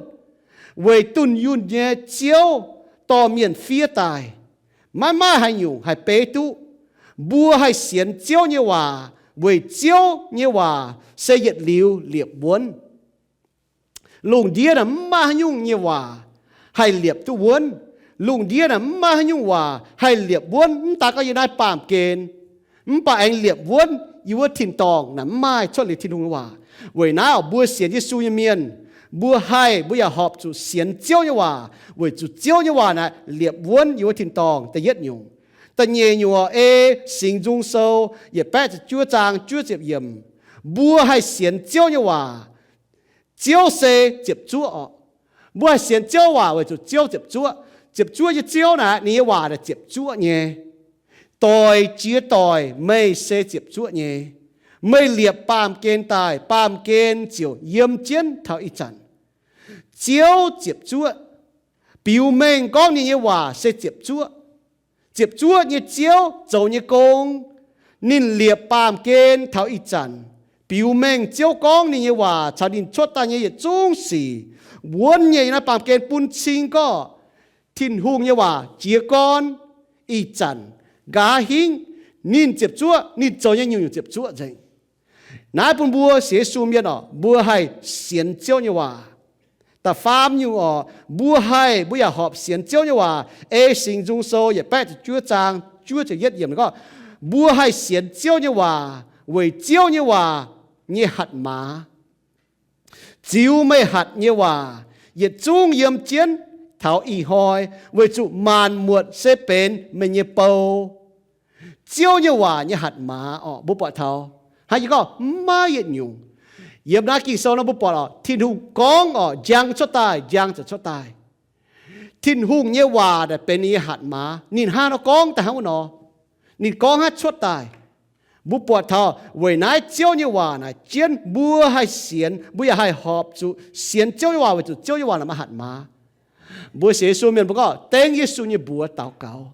weic dunh yunh nyei Ziouv dorh mienh fiev daaih. Maiv maaih haaix nyungc haih beiv duqv. Mbuo haih sienx Ziouv nyei waac weic Ziouv nyei waac se yietc liuz liepc wuonv. Lungh ndiev naaic mv maaih haaix nyungc nyei waac haih liepc duqv wuonv. Lungh ndiev naaic mv maaih haaix nyungc waac haih liepc wuonv, mv daan gorngv yiem naaiv baamh gen, mv baac aengx liepc wuonv yiem wuov tin-dorngh naaic mv maaih cuotv liuz Tin-Hungh nyei waac. Weic naaiv oc, mbuo sienx Yesu nyei mienh, mbuo haih, mbuo yaac horpc zuqc sienx Ziouv nyei waac, weic zuqc Ziouv nyei waac naaic liepc wuonv yiem wuov tin-dorngh. Da'yietv nyungc. Da'nyeic nyungc oc, ei Singx Nzung Sou yietc baeqv ziepc juov zaang juov ziepc yiemc, mbuo haih sienx Ziouv nyei waac. Ziouv se ziepc zuoqv oc. Mbuo haih sienx Ziouv waac weic zuqc Ziouv ziepc zuoqv. Ziepc zuoqv nyei Ziouv naaic, ninh nyei waac naaic ziepc zuoqv nyei. Doic jiex doic meih se ziepc zuoqv nyei. Meih liepc baamh gen daaih, baamh gen ziouc yiem jienv taux ih zanc. Ziouv ziepc zuoqv, biux mengh gorngv ninh nyei waac se ziepc zuoqv. Ziepc zuoqv nyei Ziouv zoux nyei gong, ninh liepc baamh gen taux ih zanc, biux mengh Ziouv gorngv ninh nyei waac caux ninh cuotv daaih nyei yietc zungv sic, wuonv nyei yiem naaiv baamh gen bun cing gorqv Tin-Hungh nyei waac jiez gorn ih zanc nqa'haav hingv. Ninh ziepc zuoqv, ninh zoux nyei nyungc-nyungc ziepc zuoqv nzengc. Naaiv bun mbuo sienx Yesu mienh oc, mbuo haih sienx Ziouv nyei waac. Da'faam nyungc oc, mbuo haih, mbuo yaac horpc sienx Ziouv nyei waac. Ei Singx Nzung Sou yietc baeqv ziepc juov zaang juov ziepc yietv yiemc gorngv, mbuo haih sienx Ziouv nyei waac weic Ziouv nyei waac nyei hatc maaz. Ziux meih hatc nyei waac yietc zungv yiem jienv taux ih hnoi, weic zuqc maanc muotc se benx meih nyei bou. Ziouv nyei waac nyei hatc maaz oc, mbuo buatc taux hnangv yie gorngv mv maaih yietc nyungc. Yiem naaiv Ging-Sou nor mbuo buatc oc, Tin-Hungh gorngv oc, njang cuotv daaih, njang ziouc cuotv daaih. Tin-Hungh nyei waac naaic benx ninh nyei hatc maaz, ninh hnangv nor gorngv daaih hnangv wuov nor, ninh gorngv hnangv cuotv daaih. Mbuo buatc taux weic naaiv Ziouv nyei waac naaic jienv mbuo haih sienx, mbuo yaac haih horpc zuqc sienx Ziouv nyei waac weic zuqc Ziouv nyei waac naaic maaih hatc maaz. Mbuo sienx Yesu mienh mbuo gorngv dengv Yesu nyei mbuox daux gaux.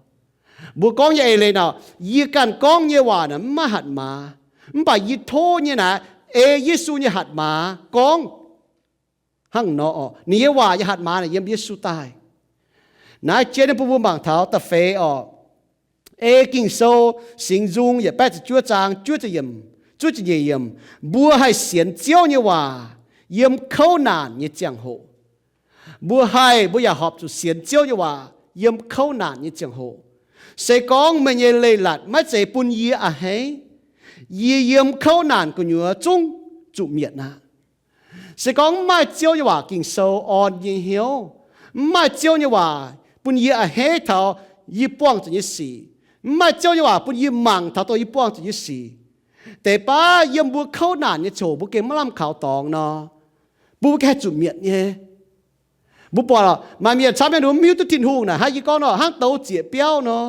Mbuo gorngv nyei eix leiz naaic, yie ganh gorngv nyei waac naaic mv maaih hatc maaz, mv baac yie tov nyei naaic ei Yesu nyei hatc maaz gorngv. Hnangv nor oc, ninh nyei waac nyei hatc maaz naaic yiem Yesu daaih. Naaiv jienv bun mbuo mangc taux da'feix oc, ei Ging-Sou Singx Nzung yietc baeqv ziepc juov zaang juov ziepc yiemc, juov ziepc nyeic yiemc, mbuo haih sienx Ziouv nyei waac yiem kouv naanc nyei ziangh hoc. Mbuo haih, mbuo yaac horpc zuqc sienx Ziouv nyei waac yiem kouv naanc nyei ziangh hoc. Se gorngv meih nyei leiz-latc maiv zeiz bun yie a'hneiv, yie yiem kouv naanc gu'nyuoz zungv zuqc mietc aqv. Se gorngv mv maaih Ziouv nyei waac Ging-Sou orn yie nyei hnyouv, mv maaih Ziouv nyei waac bun yie a'hneiv taux yie buangh zuqc nyei sic, mv maaih Ziouv nyei waac bun yie mangc taux dongh yie buangh zuqc nyei sic, deix baav yiem mbuo kouv naanc nyei ziangh hoc mbuo gengh maiv lamh kaux dorngx nor, mbuo gengh haih zuqc mietc nyei. Mbuo buatc maaih mienh camv nyei, ninh mbuo mv hiuv duqv Tin-Hungh naaic, hnangv yie gorngv nor, hnangv douz zieqc biauv nor.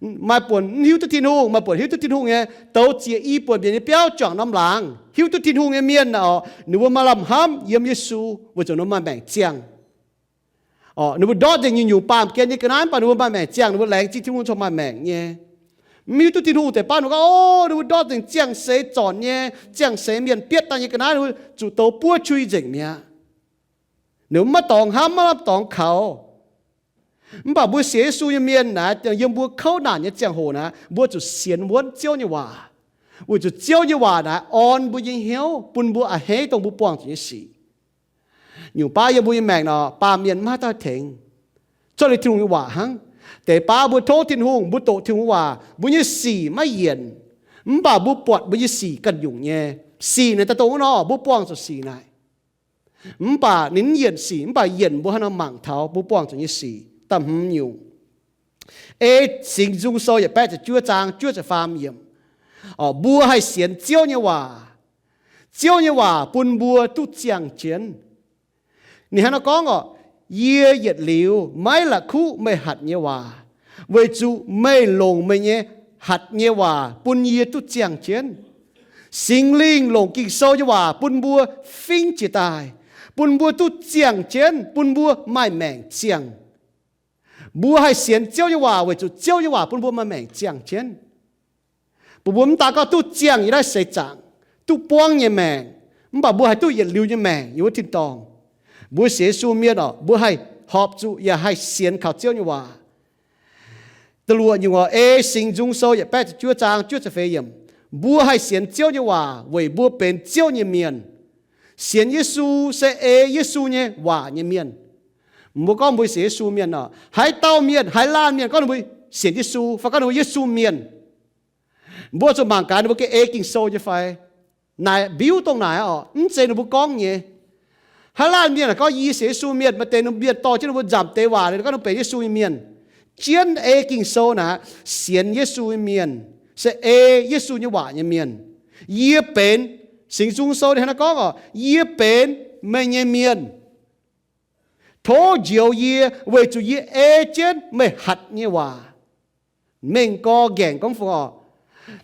Maaih buonc mv hiuv duqv Tin-Hungh, maaih buonc hiuv duqv Tin-Hungh nyei, douz zieqc i buonc mbienc nyei biauv juangc norm laangz. Hiuv duqv Tin-Hungh nyei mienh oc, ninh mbuo maaih lamh hnamv yiem Yesu weic zuqc ninh mbuo maaih maengc ziangh. Oc, ninh mbuo ndortv nzengc nyungc-nyungc baamh gen nyei ga'naaiv, mv baac ninh mbuo maaih maengc ziangh, ninh mbuo laengz zingh Tin-Hungh corc maaih maengc nyei. Mv hiuv duqv Tin-Hungh deix baav ninh gorngv, o, ninh mbuo ndortv nzengc ziangh seix zornc nyei, ziangh seix mienh bietv daaih nyei ga'naaiv, ninh mbuo zuqc douz buov qui nzengc mi'aqv. Ninh mbuo maiv dorngx hnamv, maiv lamh dorngx kaux. Mv baac mbuo sienx Yesu nyei mienh naaic, yiem mbuo kouv naanc nyei ziangh hoc naaic, mbuo zuqc sienx wuonv Ziouv nyei waac, weic zuqc Ziouv nyei waac naaic orn mbuo nyei hnyouv, bun mbuo a'hneiv dongh mbuo buangh zuqc nyei sic. Nyungc baav yiem mbuo nyei maengc nor, baamh mienh maiv haih tengx, cuotv liuz Tin-Hungh nyei waac hnangv. Deix baav mbuo tov Tin-Hungh, mbuo doqc Tin-Hungh waac, mbuo nyei sic maiv yienc. Mv baac mbuo buatc mbuo nyei sic ganh nyungc nyei. Sic naaic daaih dongh wuov nor, mbuo buangh zuqc sic naaic. Mv baac ninh mv yienc sic, mv baac yienc mbuo haaix nor mangc taux mbuo buangh zuqc nyei sic. Da'hmz nyungc, ei Singx Nzung Sou yietc baeqv ziepc juov zaang juov ziepc faam yiemc, mbuo haih sienx Ziouv nyei waac. Ziouv nyei waac bun mbuo duqv ziangh jienv. Ninh hnangv nor gorngv oc, yie yietc liuz maiv la'kuqv meih hatc nyei waac. weic zuqc meih longc meih nyei hatc nyei waac bun yie duqv ziangh jienv. Singx Lingh longc Ging-Sou nyei waac bun mbuo fingv jiex daaih, bun mbuo duqv ziangh jienv, bun mbuo maaih maengc ziangh. Mbuo haih sienx Ziouv nyei waac weic zuqc Ziouv nyei waac bun mbuo maaih maengc ziangh jienv. Bun mbuo mv daan gorngv duqv ziangh yiem naaiv seix zaangc, duqv buangv nyei maengc, mv baac mbuo haih duqv yietc liuz nyei maengc yiem wuov tin-dorngh. Mbuo sienx Yesu mienh oc, mbuo haih horpc zuqc yaac haih sienx kaux Ziouv nyei waac. Da'luoqc nyungc oc, ei Singx Nzung Sou yietc baeqv ziepc juov zaang juov ziepc feix yiemc, mbuo haih sienx Ziouv nyei waac weic mbuo benx Ziouv nyei mienh. Sienx Yesu se ei Yesu nyei waac nyei mienh. Mbuo gorngv mbuo sienx Yesu mienh oc, haaix dauh mienh, haaix laanh mienh gorngv ninh mbuo sienx Yesu fai gorngv ninh mbuo Yesu mienh, mbuo zuqc mangc gaax ninh mbuo gengh ei Ging-Sou nyei fai. Naaic mbiuv dongh naaic oc, mv zeiz ninh mbuo gorngv nyei. Haaix laanh mienh gorngv yie sienx Yesu mienh, maaih deix ninh mienh dorh jienv ninh mbuo nzamc deix waac gorngv ninh benx Yesu nyei mienh. Jienv ei Ging-Sou naaic, sienx Yesu nyei mienh se ei Yesu nyei waac nyei mienh. Yie benx, Singx Nzung Sou ninh hnangv naaiv gorngv oc, yie benx meih nyei mienh. Tov njoux yie weic zuqc yie ei jienv meih hatc nyei waac. Mengh gorx nqaengc gorngv fu oc,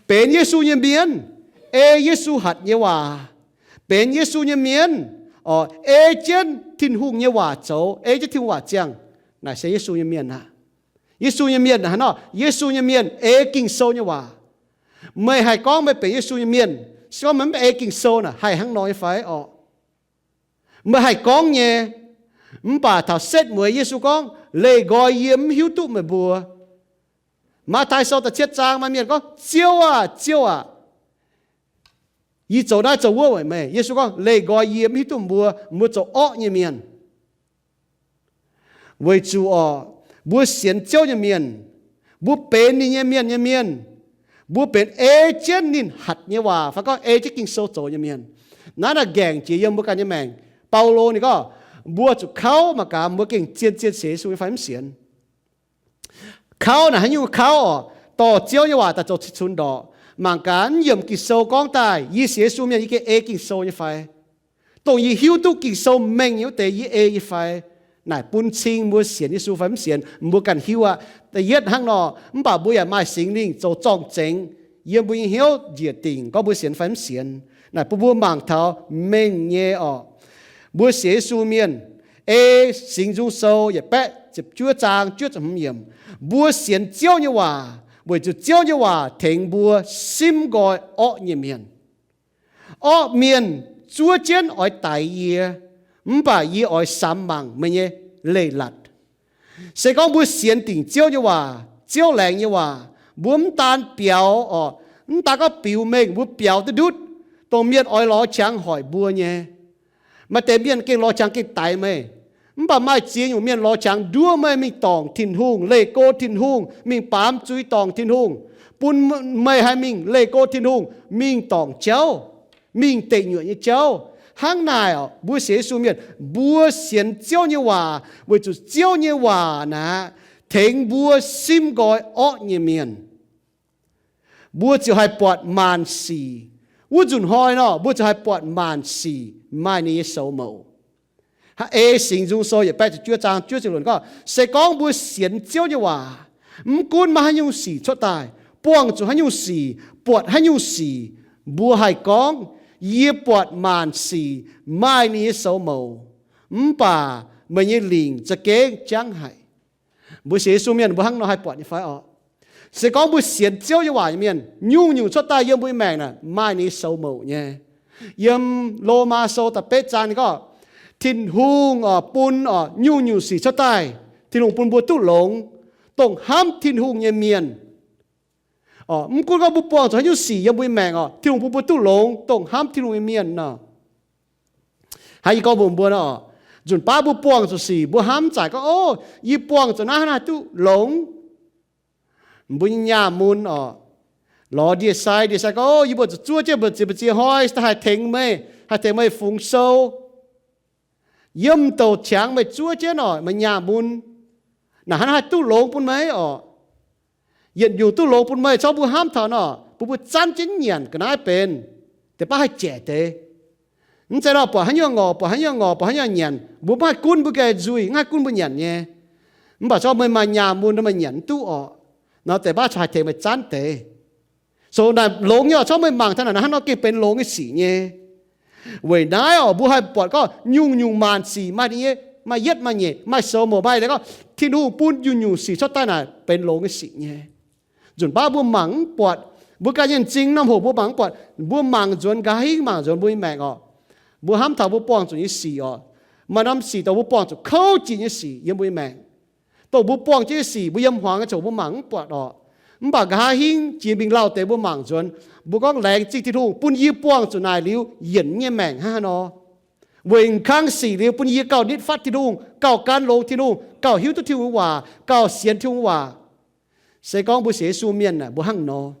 benx Yesu nyei mienh, ei Yesu hatc nyei waac, benx Yesu nyei mienh, oc, ei jienv Tin-Hungh nyei waac zoux, ei jienv Tin-Hungh waac ziangh, naaic se Yesu nyei mienh aqv. Yesu nyei mienh hnangv nor, Yesu nyei mienh ei Ging-Sou nyei waac. Meih haih gorngv meih benx Yesu nyei mienh, se gorngv meih mv ei Ging-Sou naaic haih hnangv nor nyei fai orqc? Meih haih gorngv nyei, mv baac taux setv mueiz Yesu gorngv, leih nqoi yie mv hiuv duqv meih mbuo. Matv^taai Sou da'cietv zaang maaih mienh gorngv, Ziouv aah! Ziouv aah! Yie zoux naaiv zoux wuov weic meih. Yesu gorngv, leih nqoi yie mv hiuv duqv mbuo, mbuo zoux orqv nyei mienh. Weic zuqc oc, mbuo sienx Ziouv nyei mienh, mbuo benx ninh nyei mienh nyei mienh, mbuo benx ei jienv ninh hatc nyei waac fai gorngv ei jienv Ging-Sou zoux nyei mienh. Naaiv naaic nqaengc jiex yiem mbuo ganh nyei maengc. Baulo ninh gorngv, mbuo zuqc kauv mangc gaax mbuo gengh zien-zien sienx Yesu nyei fai mv sienx. Kauv naaic haaix nyungc kauv oc? Dorh Ziouv nyei waac daaih zoux cing-cunx ndorqc. Mangc gaax, mv yiemc Ging-Sou gorngv daaih yie sienx Yesu mienh yie gengh ei Ging-Sou nyei fai? Dongh yie hiuv duqv Ging-Sou mengh nyei wuov deix yie ei nyei fai? Naaic bun cing mbuo sienx Yesu fai mv sienx, mbuo ganh hiuv aqv. Da'yietv hnangv nor, mv baac mbuo yaac maaih Singx Lingh zoux zorng-zengx yiem mbuo nyei hnyouv njiec dingc gorngv mbuo sienx fai mv sienx. Naaic bun mbuo mangc taux mengh nyei oc, mbuo sienx Yesu mienh, ei Singx Nzung Sou yietc baeqv ziepc juov zaang juov ziepc hmz yiemc, mbuo sienx Ziouv nyei waac weic zuqc Ziouv nyei waac tengx mbuo simv nqoi orqv nyei mienh. Orqv mienh zuov jienv oix daix yie, mv baac yie oix samx mangc meih nyei leiz-latc. Se gorngv mbuo sienx dingc Ziouv nyei waac, Ziouv laengz nyei waac, mbuo mv daan biaux oc, mv daan gorngv biux mengh, mbuo biaux duqv ndutv, dongh mienh oix lorz qangx hoic mbuo nyei. Maaih deix mienh gengh lorz qangx gengh daix meih. Mv baac maaih ziex nyungc mienh lorz qangx nduov meih mingh dorngc Tin-Hungh, leih go Tin-Hungh, mingh baamz zuiz dorngc Tin-Hungh, bun meih haih mingh leih go Tin-Hungh, mingh dorngc jauv, mingh deic nyuoqc nyei jauv. Hnangv naaic oc, mbuo sienx Yesu mienh, mbuo sienx Ziouv nyei waac weic zuqc Ziouv nyei waac naaic tengx mbuo simv nqoi orqv nyei mienh. Mbuo ziouc haih buatc maanc sic. Wuov nzunc hnoi nor, mbuo ziouc haih buatc maanc sic maaih ninh nyei soux mouc. Hnangv ei Singx Nzung Sou yietc baeqv ziepc juov zaang juov ziepc luoqc gorngv, se gorngv mbuo sienx Ziouv nyei waac, mv gunv maaih haaix nyungc sic cuotv daaih, buangh zuqc haaix nyungc sic, buatc haaix nyungc sic, mbuo haih gorngv, yie buatc maanc sic maaih ninh nyei soux mouc, mv baac meih nyei lingc za'gengh jangv haic. Mbuo sienx Yesu mienh mbuo hnangv nor haih buatc nyei fai orqc? Se gorngv mbuo sienx Ziouv nyei waac nyei mienh, nyungc-nyungc cuotv daaih yiem mbuo nyei maengc naaic maaih ninh nyei soux mouc nyei. Yiem Lomaa Sou da'betv zaang ninh gorngv, Tin-Hungh oc, bun oc nyungc-nyungc sic cuotv daaih, Tin-Hungh bun mbuo duqv longx, dongh hnamv Tin-Hungh nyei mienh. Oc, mv gunv gorngv mbuo buangh zuqc haaix nyungc sic yiem mbuo nyei maengc oc, Tin-Hungh bun mbuo duqv longx, dongh hnamv Tin-Hungh nyei mienh nor. Hnangv yie gorngv mbuox mbuo nor, nzunc baav mbuo buangh zuqc sic, mbuo hnamv zaic gorngv, o, yie buangh zuqc naaiv hnangv naaiv duqv longx. Mbuo nyei nyaah mun oc, lorz ndie-sai, ndie-sai gorngv, o, yie mbuo zuqc zuov jienv mbu'ziex mbu'ziex hnoi, se daaih haih tengx meih, haih tengx meih fungx sou. Yiem douc qangx meih zuov jienv oc, meih nyaah mun. Naaic hnangv naaiv haih duqv longx bun meih oc. Yietc nyungc duqv longx bun meih, corc mbuo hnamv taux nor, bun mbuo zanv jienv nyanc ga'naaiv benx, deix baav haih jaeqc deix. Mv zeiz nor buatc haaix nyungc ngorc, buatc haaix nyungc ngorc, buatc haaix nyungc nyanc, mbuo mv haih gunv mbuo ganh nzuih, mv haih gunv mbuo nyanc nyei. Mv baac corc meih maaih nyaanh mun, meih nyanc mv duqv orqc. Nor deix baav corc haih tengx meih zanv deix. So naaic longx nyei oc, corc meih mangc taux naaic, naaiv hnangv nor gengh benx longx nyei sic nyei. Weic naaiv oc, mbuo haih buatc gorngv nyungc-nyungc maanc sic maaih nyei, maaih yietv maaih nyeic, maaih sou mouc maaih deix gorngv Tin-Hungh bun nyungc-nyungc sic cuotv daaih naaic benx longx nyei sic nyei. Nzunc baav mbuo mangc mv buatc, mbuo ganh nyei m'zing norm hoc mbuo mangc mv buatc, mbuo mangc nzuonx nqa'haav hingv mangc nzuonx mbuo nyei maengc oc. Mbuo hnamv taux mbuo buangh zuqc nyei sic oc, maaih norm sic dongh mbuo buangh zuqc kouv jiex nyei sic yiem mbuo nyei maengc. Dongh mbuo buangh jienv nyei sic mbuo yiem hmuangx nyei ziangh hoc mbuo mangc mv buatc oc. Mv baac nqa'haav hingv jiex mingh lauh deix mbuo mangc nzuonx, mbuo gorngv laengz zingh Tin-Hungh bun yie buangh zuqc naaic liuz yienc nyei maengc hnangv haaix nor. Weic kangv sic liuz bun yie gauh nitv fatv Tin-Hungh, gauh gan longx Tin-Hungh, gauh hiuv duqv Tin-Hungh nyei waac, gauh sienx Tin-Hungh waac. Se gorngv mbuo sienx Yesu mienh aeqv, mbuo hnangv nor.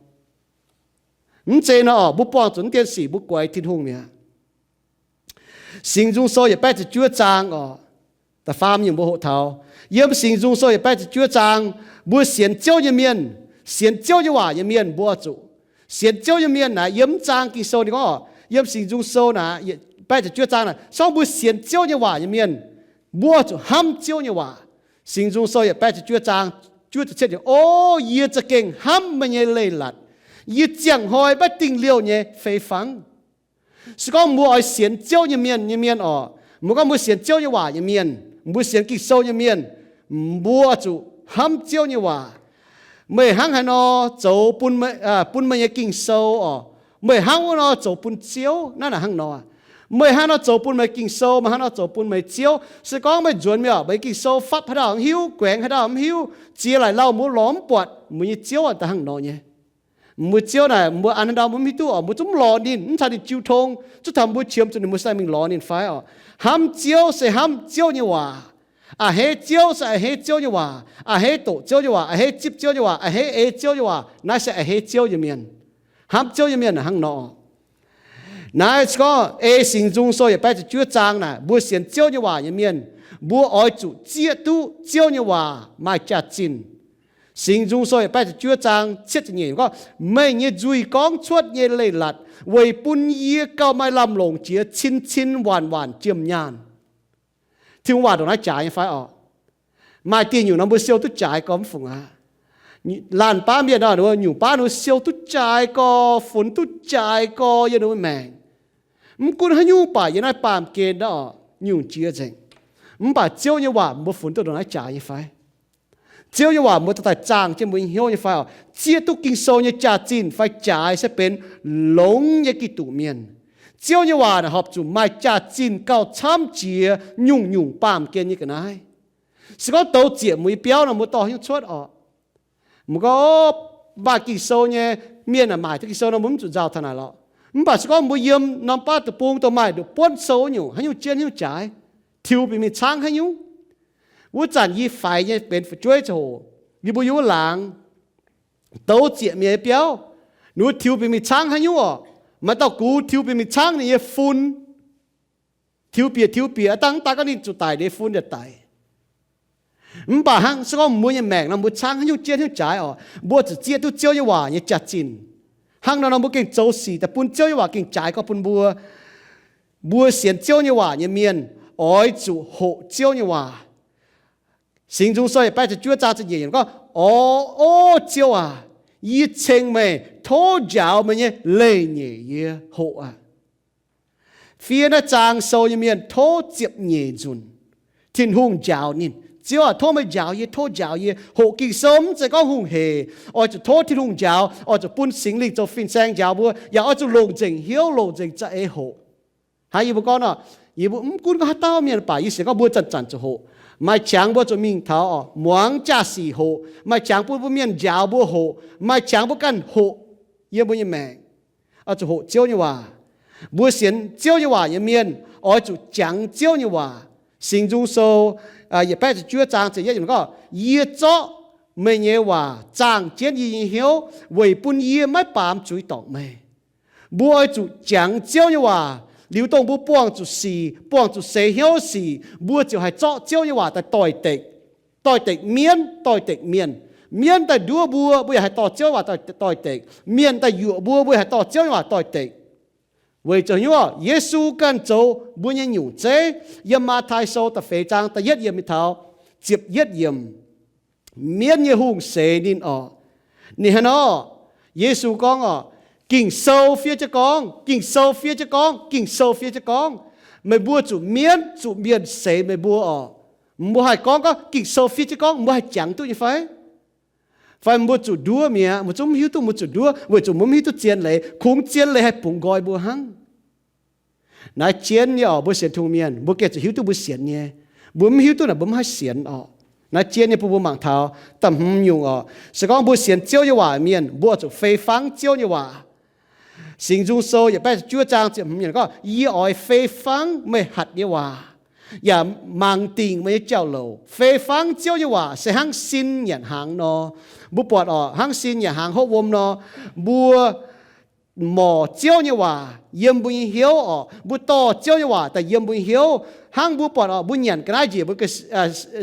Mv zeiz nor oc, mbuo buangh zuqc naaiv deix sic mbuo guaix Tin-Hungh mi'aqv. Singx Nzung Sou yietc baeqv ziepc juov zaang oc, da'faam nyungc mbuo hoqc taux. Yiem Singx Nzung Sou yietc baeqv ziepc juov zaang, mbuo sienx Ziouv nyei mienh, sienx Ziouv nyei waac nyei mienh mbuo zuqc. Sienx Ziouv nyei mienh naaic, yiem mv zaang Ging-Sou ninh gorngv oc, yiem Singx Nzung Sou naaic, baeqv ziepc juov zaang naaic, se gorngv mbuo sienx Ziouv nyei waac nyei mienh, mbuo zuqc hnamv Ziouv nyei waac. Singx Nzung Sou yietc baeqv ziepc juov zaang, juov ziepc cietv, O yie za'gengh hnamv meih nyei leiz-latc. Yie ziangh hnoi maiv dingh liouh nyei fei fangv. Se gorngv mbuo oix sienx Ziouv nyei mienh nyei mienh oc, mbuo gorngv mbuo sienx Ziouv nyei waac nyei mienh, mbuo sienx Ging-Sou nyei mienh, mbuo zuqc hnamv Ziouv nyei waac. Meih hnangv haaix nor zoux bun, bun meih nyei Ging-Sou oc, meih hnangv wuov nor zoux bun Ziouv, naaiv naaic hnangv nor. Meih hnangv nor zoux bun meih Ging-Sou, meih hnangv nor zoux bun meih Ziouv. Se gorngv meih nzuonx mingh oc, meih Ging-Sou fapv haaix dauh mv hiuv, guaengx haaix dauh mv hiuv, ziex laaic lauh mbuo lorz mv buatc, mbuo nyei Ziouv daaih hnangv nor nyei. Mbuo Ziouv naaic, mbuo an haaix ndau mbuo mv hiuv duqv oc, mbuo zungv mv lorz ninh, mv caux ninh jiu tong, zungv taux mbuo qiemx zuqc ninh mbuo sai mingh lorz ninh fai oc. Hnamv Ziouv se hnamv Ziouv nyei waac. A'hneiv Ziouv se a'hneiv Ziouv nyei waac. A'hneiv doqc Ziouv nyei waac, a'hneiv zipv Ziouv nyei waac, a'hneiv ei Ziouv nyei waac. Naaiv se a'hneiv Ziouv nyei mienh. Hnamv Ziouv nyei mienh hnangv nor. Naaiv se gorngv ei Singx Nzung Sou yietc baeqv ziepc juov zaang naaic, mbuo sienx Ziouv nyei waac nyei mienh, mbuo oix zuqc zieqv duqv Ziouv nyei waac maaih jaax-zinh. Singx Nzung Sou yietc baeqv ziepc juov zaang cietv ziepc nyeic gorngv, Meih nyei nzuih gorngv cuotv nyei leiz-latc weic bun yie gauh maaih lamh longc jiex cin-cin waanc-waanc jiem nyaanh. Tin-Hungh waac ndongc naaiv jaaix nyei fai oc? Maaih dieh nyungc nor mbuo siou duqv jaaix gorx mv fungc aqv. Laanh baav mienh nor, nyungc baav ninh mbuo siou duqv jaaix gorx, funx duqv jaaix gorx yiem ninh mbuo maengc. Mv gunv haaix nyungc baac yiem naaiv baamh gen naaiv oc, nyungc jiex nzengc. Mv baac Ziouv nyei waac mbuo funx duqv ndongc naaiv jaaix nyei fai? Ziouv nyei waac mbuo dorh daaih zaangh jienv mbuo nyei hnyouv nyei fai oc? Zieqv duqv Ging-Sou nyei jaax-zinh fai jaaix se benx longx nyei Giduc mienh. Ziouv nyei waac naaic horpc zuqc maaih jaax-zinh gauh camv jiex nyungc-nyungc baamh gen nyei ga'naaiv. Se gorngv douz zieqc mbuo nyei biauv nor mbuo dorh haaix nyungc cuotv oc? Mbuo gorngv, Maaih Ging-Sou nyei mienh aah, maaic duqv Ging-Sou nor mbuo mv zuqc nzauh taux naaic lorqc. Mv baac se gorngv mbuo yiem norm baav deic-bung dongh maaih nduqc buonv sou nyungc, haaix nyungc jienv haaix nyungc jaaix, tiux bieqc mingh caangv haaix nyungc. Wuov zanc yie faix nyei benx fu'jueiv ziangh hoc, yie mbuo yiem wuov laangz, douz zieqc mienh nyei biauv, ninh mbuo tiux bieqc mingh caangv haaix nyungc oc? Maaih dauh gux tiux bieqc mingh caangv ninh nyei fun. Tiux bieqc tiux bieqc, dangh mv daaih gorngv ninh zuqc daic, ninh fun yaac daic. Mv baac hnangv se gorngv mbuo nyei maengc nor mbuo caangv haaix nyungc jienv haaix nyungc jaaix oc, mbuo zuqc zieqv duqv Ziouv nyei waac nyei jaax-zinh. Hnangv nor nor mbuo gengh zoux sic daaih bun Ziouv nyei waac gengh jaaix gorx bun mbuo. Mbuo sienx Ziouv nyei waac nyei mienh oix zuqc hoqc Ziouv nyei waac. Singx Nzung Sou yietc baeqv ziepc juov zaang ziepc nyeic yiemc gorngv, O, O Ziouv aac, yie ceng meih, tov njaaux meih nyei leiz-nyeic yie hoqc aqv. Fiev naaiv zaang sou nyei mienh tov ziepc nyeic nzunc Tin-Hungh njaaux ninh. Ziouv aac, tov meih njaaux yie, tov njaaux yie. Hoqc Ging-Sou mv zeiz gorngv hungh heic. Oix zuqc tov Tin-Hungh njaaux, oix zuqc bun Singx Lingh zoux fin-saeng njaaux mbuo, yaac oix zuqc longc nzengc hnyouv, longc nzengc za'eix hoqc. Hnangv yie mbuo gorngv nor, yie mbuo mv gunv gorngv haaix dauh mienh baac yie sienx gorngv mbuo zanc-zanc zuqc hoqc. Maaih qangx mbuo zuqc mingh taux muangx jaa-sic hoqc. Maaih qangx bun mbuo mienh njaaux mbuo hoqc. Maaih qangx mbuo ganh hoqc yiem mbuo nyei maengc. Oix zuqc hoqc Ziouv nyei waac. Mbuo sienx Ziouv nyei waac nyei mienh oix zuqc jangx Ziouv nyei waac. Singx Nzung Sou yietc baeqv ziepc juov zaang ziepc yietv yiemc gorngv, Yie zorqv meih nyei waac zaangh jienv yie nyei hnyouv weic bun yie maiv baamz zuiz dorngc meih. Mbuo oix zuqc jangx Ziouv nyei waac liuz dongh mbuo buangh zuqc sic, buangh zuqc seix hnyouv sic, mbuo ziouc haih zorqv Ziouv nyei waac daaih doix-dekc. Doix-dekc mienv, doix-dekc mienh. Mienv daaih nduov mbuo, mbuo yaac haih dorh Ziouv waac doix-dekc. Mienh daaih yuoqc mbuo, mbuo yaac haih dorh Ziouv nyei waac doix-dekc. Weic zuqc hnyouv Yesu ganh zoux mbuo nyei nyungc zeiv. Yiem Matv^tai Sou da'feix zaang da'yietv yiemc mingh taux ziepc yietv yiemc. Mienv nyei hungh seix ninh orqc. Ninh hnangv nor, Yesu gorngv orqc, Ging-Sou fiev jienv gorngv, Ging-Sou fiev jienv gorngv, Ging-Sou fiev jienv gorngv, meih mbuo zuqc mienv zuqc mienh seix meih mbuo orqc. Mbuo haih gorngv, gorngv Ging-Sou fiev jienv gorngv, mbuo haih jangx duqv nyei fai? Fai mbuo zuqc nduov mi'aqv? Mbuo zungv mv hiuv duqv mbuo zuqc nduov, weic zuqc mbuo mv hiuv duqv zien leiz. Kungx zien leiz haih bungx nqoi mbuo hnangv. Naaiv jien nyei orqc, mbuo sienx Tin-Hungh mienh, mbuo gengh zuqc hiuv duqv mbuo sienx nyei. Mbuo mv hiuv duqv naaic, mbuo mv haih sienx orqc. Naaiv jien nyei bun mbuo mangc taux da'hmz nyungc orqc. Se gorngv mbuo sienx Ziouv nyei waac mienh, mbuo oix zuqc fei fangv Ziouv nyei waac. Singx Nzung Sou yietc baeqv ziepc juov zaang ziepc hmz gorngv, Yie oix fei fangv meih hatc nyei waac, yaac mangc dingc meih nyei jauv-louc. Fei fangv Ziouv nyei waac se hnangv sin nyanc hnaangx nor. Mbuo buatc orqc, hnangv sin nyanc hnaangx hopv wuom nor, mbuo morc Ziouv nyei waac yiem mbuo nyei hnyouv orqc. Mbuo dorh Ziouv nyei waac daaih yiem mbuo nyei hnyouv. Hnangv mbuo buatc orqc, mbuo nyanc ga'naaiv njiec mbuo,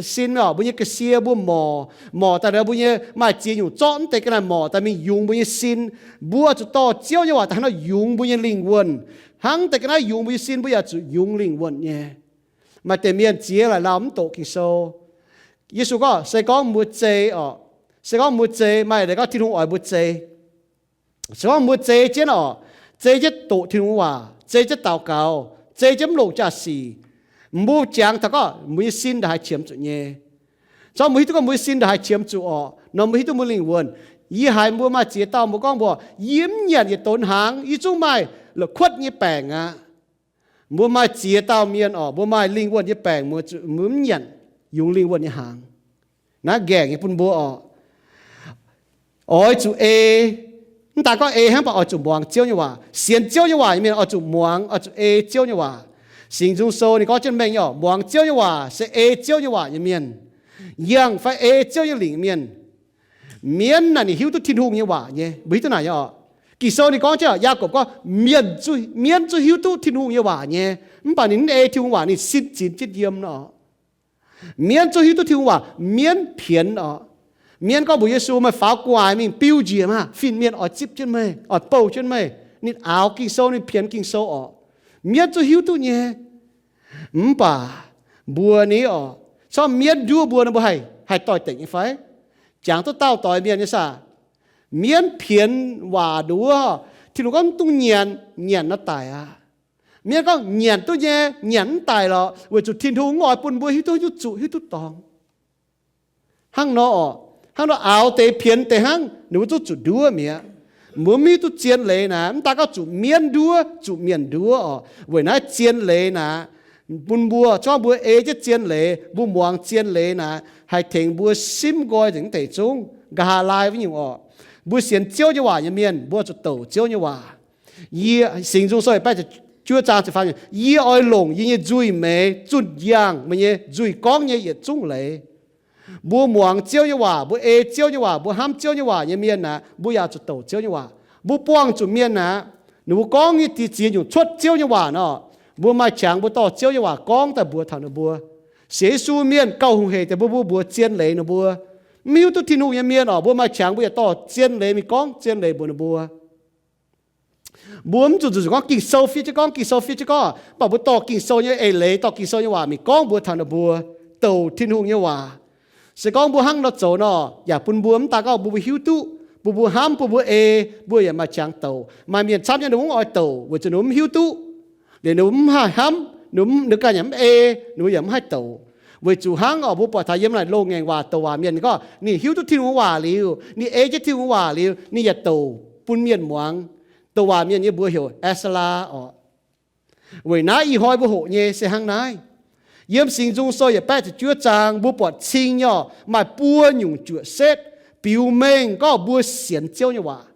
sin orqc, mbuo nyei ga'sie mbuo morc, morc daaih mbuo nyei maaih ziex nyungc zorqv mv deix ga'naaiv morc daaih mingh yungz mbuo nyei sin. Mbuo zuqc dorh Ziouv nyei waac daaih hnangv nor yungz mbuo nyei lingh wuonh. Hnangv deix ga'naaiv yungz mbuo nyei sin, mbuo yaac zuqc yungz lingh wuonh nyei. Maaih deix mienh ziex laaic lauh mv doqc Ging-Sou. Yesu gorngv, se gorngv mbuo zei orqc, se gorngv mbuo zei, maaih deix gorngv Tin-Hungh oix mbuo zei. Se gorngv mbuo zei jienv orqc, zei jienv doqc Tin-Hungh waac, zei jienv daux gaux, zei jienv mv longc jaa-sic, mbuo jangx taux gorngv mbuo nyei sin ndaaih haih qiemx zuqc nyei. Zorqv mbuo hiuv duqv gorngv mbuo nyei sin ndaaih haih qiemx zuqc orqc nor, mbuo hiuv duqv mbuo lingh wuonh. Yie haiz mbuo maaih ziex dauh mbuo gorngv mbuo, yie mv nyanc yietc donx hnaangx, yie zungv maaih la'kuotv nyei baengc aqv. Mbuo maaih ziex dauh mienh orqc, mbuo maaih lingh wuonh nyei baengc, mbuo mv nyanc yungz lingh wuonh nyei hnaangx. Naaiv nqaengc nyei bun mbuo orqc, oix zuqc ei. Mv daaih gorngv ei hnangv, mv baac oix zuqc muangx Ziouv nyei waac. Sienx Ziouv nyei waac nyei mienh oix zuqc muangx, oix zuqc ei Ziouv nyei waac. Singx Nzung Sou ninh gorngv jienv mengh nyei orqc, muangx Ziouv nyei waac se ei Ziouv nyei waac nyei mienh, yangh fai ei Ziouv nyei lingc mienh. Mienv naaic ninh hiuv duqv Tin-Hungh nyei waac nyei. Mbuo hiuv duqv naaic nyei orqc. Ging-Sou ninh gorngv jienv, Yaagorpc gorngv, mienv zuqc hiuv duqv Tin-Hungh nyei waac nyei, mv baac ninh mv ei Tin-Hungh waac, ninh sin zinx jienv yiem nor. Mienv zungv hiuv duqv Tin-Hungh waac, mienv pienx orqc. Mienv gorngv mbuox Yesu, Meih faaux gu'nguaaic mingh biu njiec maah! Fin-mienh oix zipv jienv meih, oix bouh jienv meih. Ninh aaux Ging-Sou, ninh pienx Ging-Sou orqc. Mienv zungv hiuv duqv nyei. Mv baac mbuo ni orqc, corc mienv nduov mbuo nor, mbuo haih doix-dekc nyei fai? Jangx duqv dauh doix mienh nyei saah? Mienv pienx waac nduov, Tin-Hungh gorngv mv dungx nyanc, nyanc nor daic aqv. Mienv gorngv nyanc duqv nyei, nyanc mv daic lorqc, weic zuqc Tin-Hungh mv oix bun mbuo hiuv duqv, hiuv duqv zuqc, hiuv duqv dorngx. Hnangv nor orqc, hnangv nor aaux deix pienx deix hnangv, ninh mbuo zungv zuqc nduov mi'aqv. Mbuo mv hiuv duqv zien leiz naaic, mv daaih gorngv zuqc mienv nduov, zuqc mienh nduov orqc. Weic naaiv zien leiz naaic, bun mbuo, corc mbuo ei jienv zien leiz, mbuo muangx zien leiz naaic, haih tengx mbuo simv nqoi nzengc mv deix zungv. Nqa'haav laai wuov nyungc orqc, mbuo sienx Ziouv nyei waac nyei mienh, mbuo zuqc douc Ziouv nyei waac. Yie, Singx Nzung Sou yietc baeqv ziepc juov zaang ziepc faam, Yie oix longc yie nyei nzuih meix zunh yangh meih nyei nzuih gorngv nyei yietc zungv leiz. Mbuo muangx Ziouv nyei waac, mbuo ei Ziouv nyei waac, mbuo hnamv Ziouv nyei waac nyei mienh aeqv, mbuo yaac zuqc douc Ziouv nyei waac. Mbuo buangh zuqc mienh aeqv, ninh mbuo gorngv nyei deix ziex nyungc cuotv Ziouv nyei waac nor, mbuo maaih qangx mbuo dorh Ziouv nyei waac gorngv daaih mbuox taux ninh mbuo. Sienx Yesu mienh gauh hungh heic deix mbuo, mbuo mbuox zien leiz ninh mbuo. Mv hiuv duqv Tin-Hungh nyei mienh orqc, mbuo maaih qangx mbuo yaac dorh zien leiz mingh gorngv zien leiz mbuox ninh mbuo. Mbuo mv zuqc zuqc gorngv Ging-Sou fiev jienv gorngv, Ging-Sou fiev jienv gorngv, mv baac mbuo dorh Ging-Sou nyei eix leiz, dorh Ging-Sou nyei waac mingh gorngv mbuox taux ninh mbuo, douc Tin-Hungh nyei waac. Se gorngv mbuo hnangv nor zoux nor, yaac bun mbuo mv daaih gorngv mbuo, mbuo hiuv duqv, bun mbuo hnamv, bun mbuo ei, mbuo yaac maaih qangx douc. Maaih mienh camv nyei ninh mbuo mv oix douc weic zuqc ninh mbuo mv hiuv duqv, liuz ninh mbuo mv haih hnamv, ninh ganh yaac mv ei, ninh mbuo yaac mv haih douc. Weic zuqc hnangv orqc, mbuo buatc taux yiem naaic loz-ngaengc waac douc waac mienh ninh gorngv ninh hiuv duqv Tin-Hungh waac liuz, ninh ei jienv Tin-Hungh waac liuz, ninh yaac douc bun mienh muangx. Douc waac mienh nyei mbuox heuc Ezra orqc. Weic naaiv ih hnoi mbuo hoqc nyei se hnangv naaiv. Yiem Singx Nzung Sou yietc baeqv ziepc juov zaang mbuo buatc cing nyei orqc, maaih buo nyungc juoqc setv biux mengh gorngv mbuo sienx Ziouv nyei waac.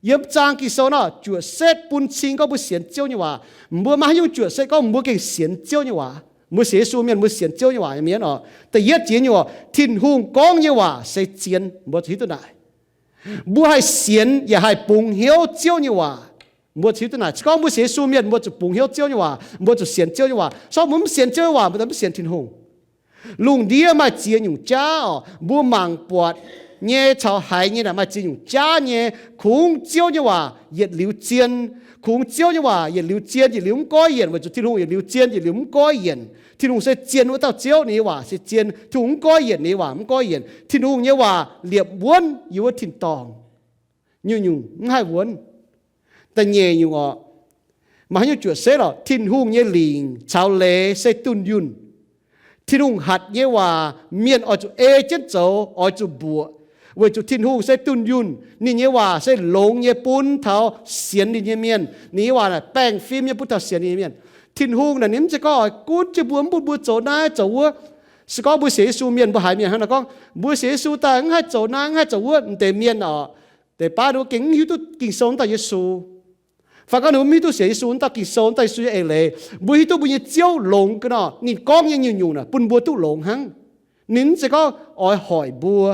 Yiem zaang Ging-Sou nor, juoqc setv bun cing gorngv mbuo sienx Ziouv nyei waac. Mbuo maaih haaix nyungc juoqc setv gorngv mbuo gengh sienx Ziouv nyei waac? Mbuo sienx Yesu mienh, mbuo sienx Ziouv nyei waac nyei mienh orqc. Da'yietv jiex nyungc orqc, Tin-Hungh gorngv nyei waac se zien. Mbuo zuqc hiuv duqv naaic. Mbuo haih sienx yaac haih bungx hnyouv Ziouv nyei waac. Mbuo zuqc hiuv duqv naaic. Se gorngv mbuo sienx Yesu mienh, mbuo zuqc bungx hnyouv Ziouv nyei waac, mbuo zuqc sienx Ziouv nyei waac. Se gorngv mbuo mv sienx Ziouv nyei waac, mbuo mv sienx Tin-Hungh. Lungh ndiev maaih ziex nyungc jaav orqc, mbuo mangc buatc nyei caux haiz nyei naaic maaih ziex nyungc jaav nyei. Kungx Ziouv nyei waac yietc liuz zien. Kungx Ziouv nyei waac yietc liuz zien, yietc liuz mv goiv yienc, weic zuqc Tin-Hungh yietc liuz zien, yietc liuz mv goiv yienc. Tin-Hungh se zien wuov dauh Ziouv, ninh nyei waac se zien. Tin-Hungh mv goiv yienc, ninh nyei waac mv goiv yienc. Tin-Hungh nyei waac liepc wuonv yiem wuov tin-dorngh, nyungc-nyungc mv haih wuonv. Da'nyeic nyungc orqc, maaih haaix nyungc juoqc setv lorqc, Tin-Hungh nyei lingc caux leiz se dunh yunh. Tin-Hungh hatc nyei waac mienh oix zuqc ei jienv zoux, oix zuqc mbuoqc, weic zuqc Tin-Hungh se dunh yunh. Ninh nyei waac se longx nyei bun taux sienx ninh nyei mienh. Ninh nyei waac naaic baengh fim nyei bun taux sienx ninh nyei mienh. Tin-Hungh naaic ninh mv zeiz gorngv oix gunv jienv mbuo, mv bun mbuo zoux naaiv zoux wuov. Se gorngv mbuo sienx Yesu mienh, mbuo haiz mienh hnangv naaiv gorngv, mbuo sienx Yesu daaih mv haih zoux naaiv, mv haih zoux wuov, m'deix mienh orqc, deix baav ninh mbuo gengh mv hiuv duqv Ging-Sou wuov dauh Yesu. Fai gorngv ninh mbuo mv hiuv duqv sienx Yesu wuov dauh Ging-Sou, wuov dauh Yesu nyei eix leiz. Mbuo hiuv duqv mbuo nyei Ziouv longx ga'naaiv, ninh gorngv nyei nyungc-nyungc naaic bun mbuo duqv longx hnangv. Ninh mv zeiz gorngv oix hoic mbuo.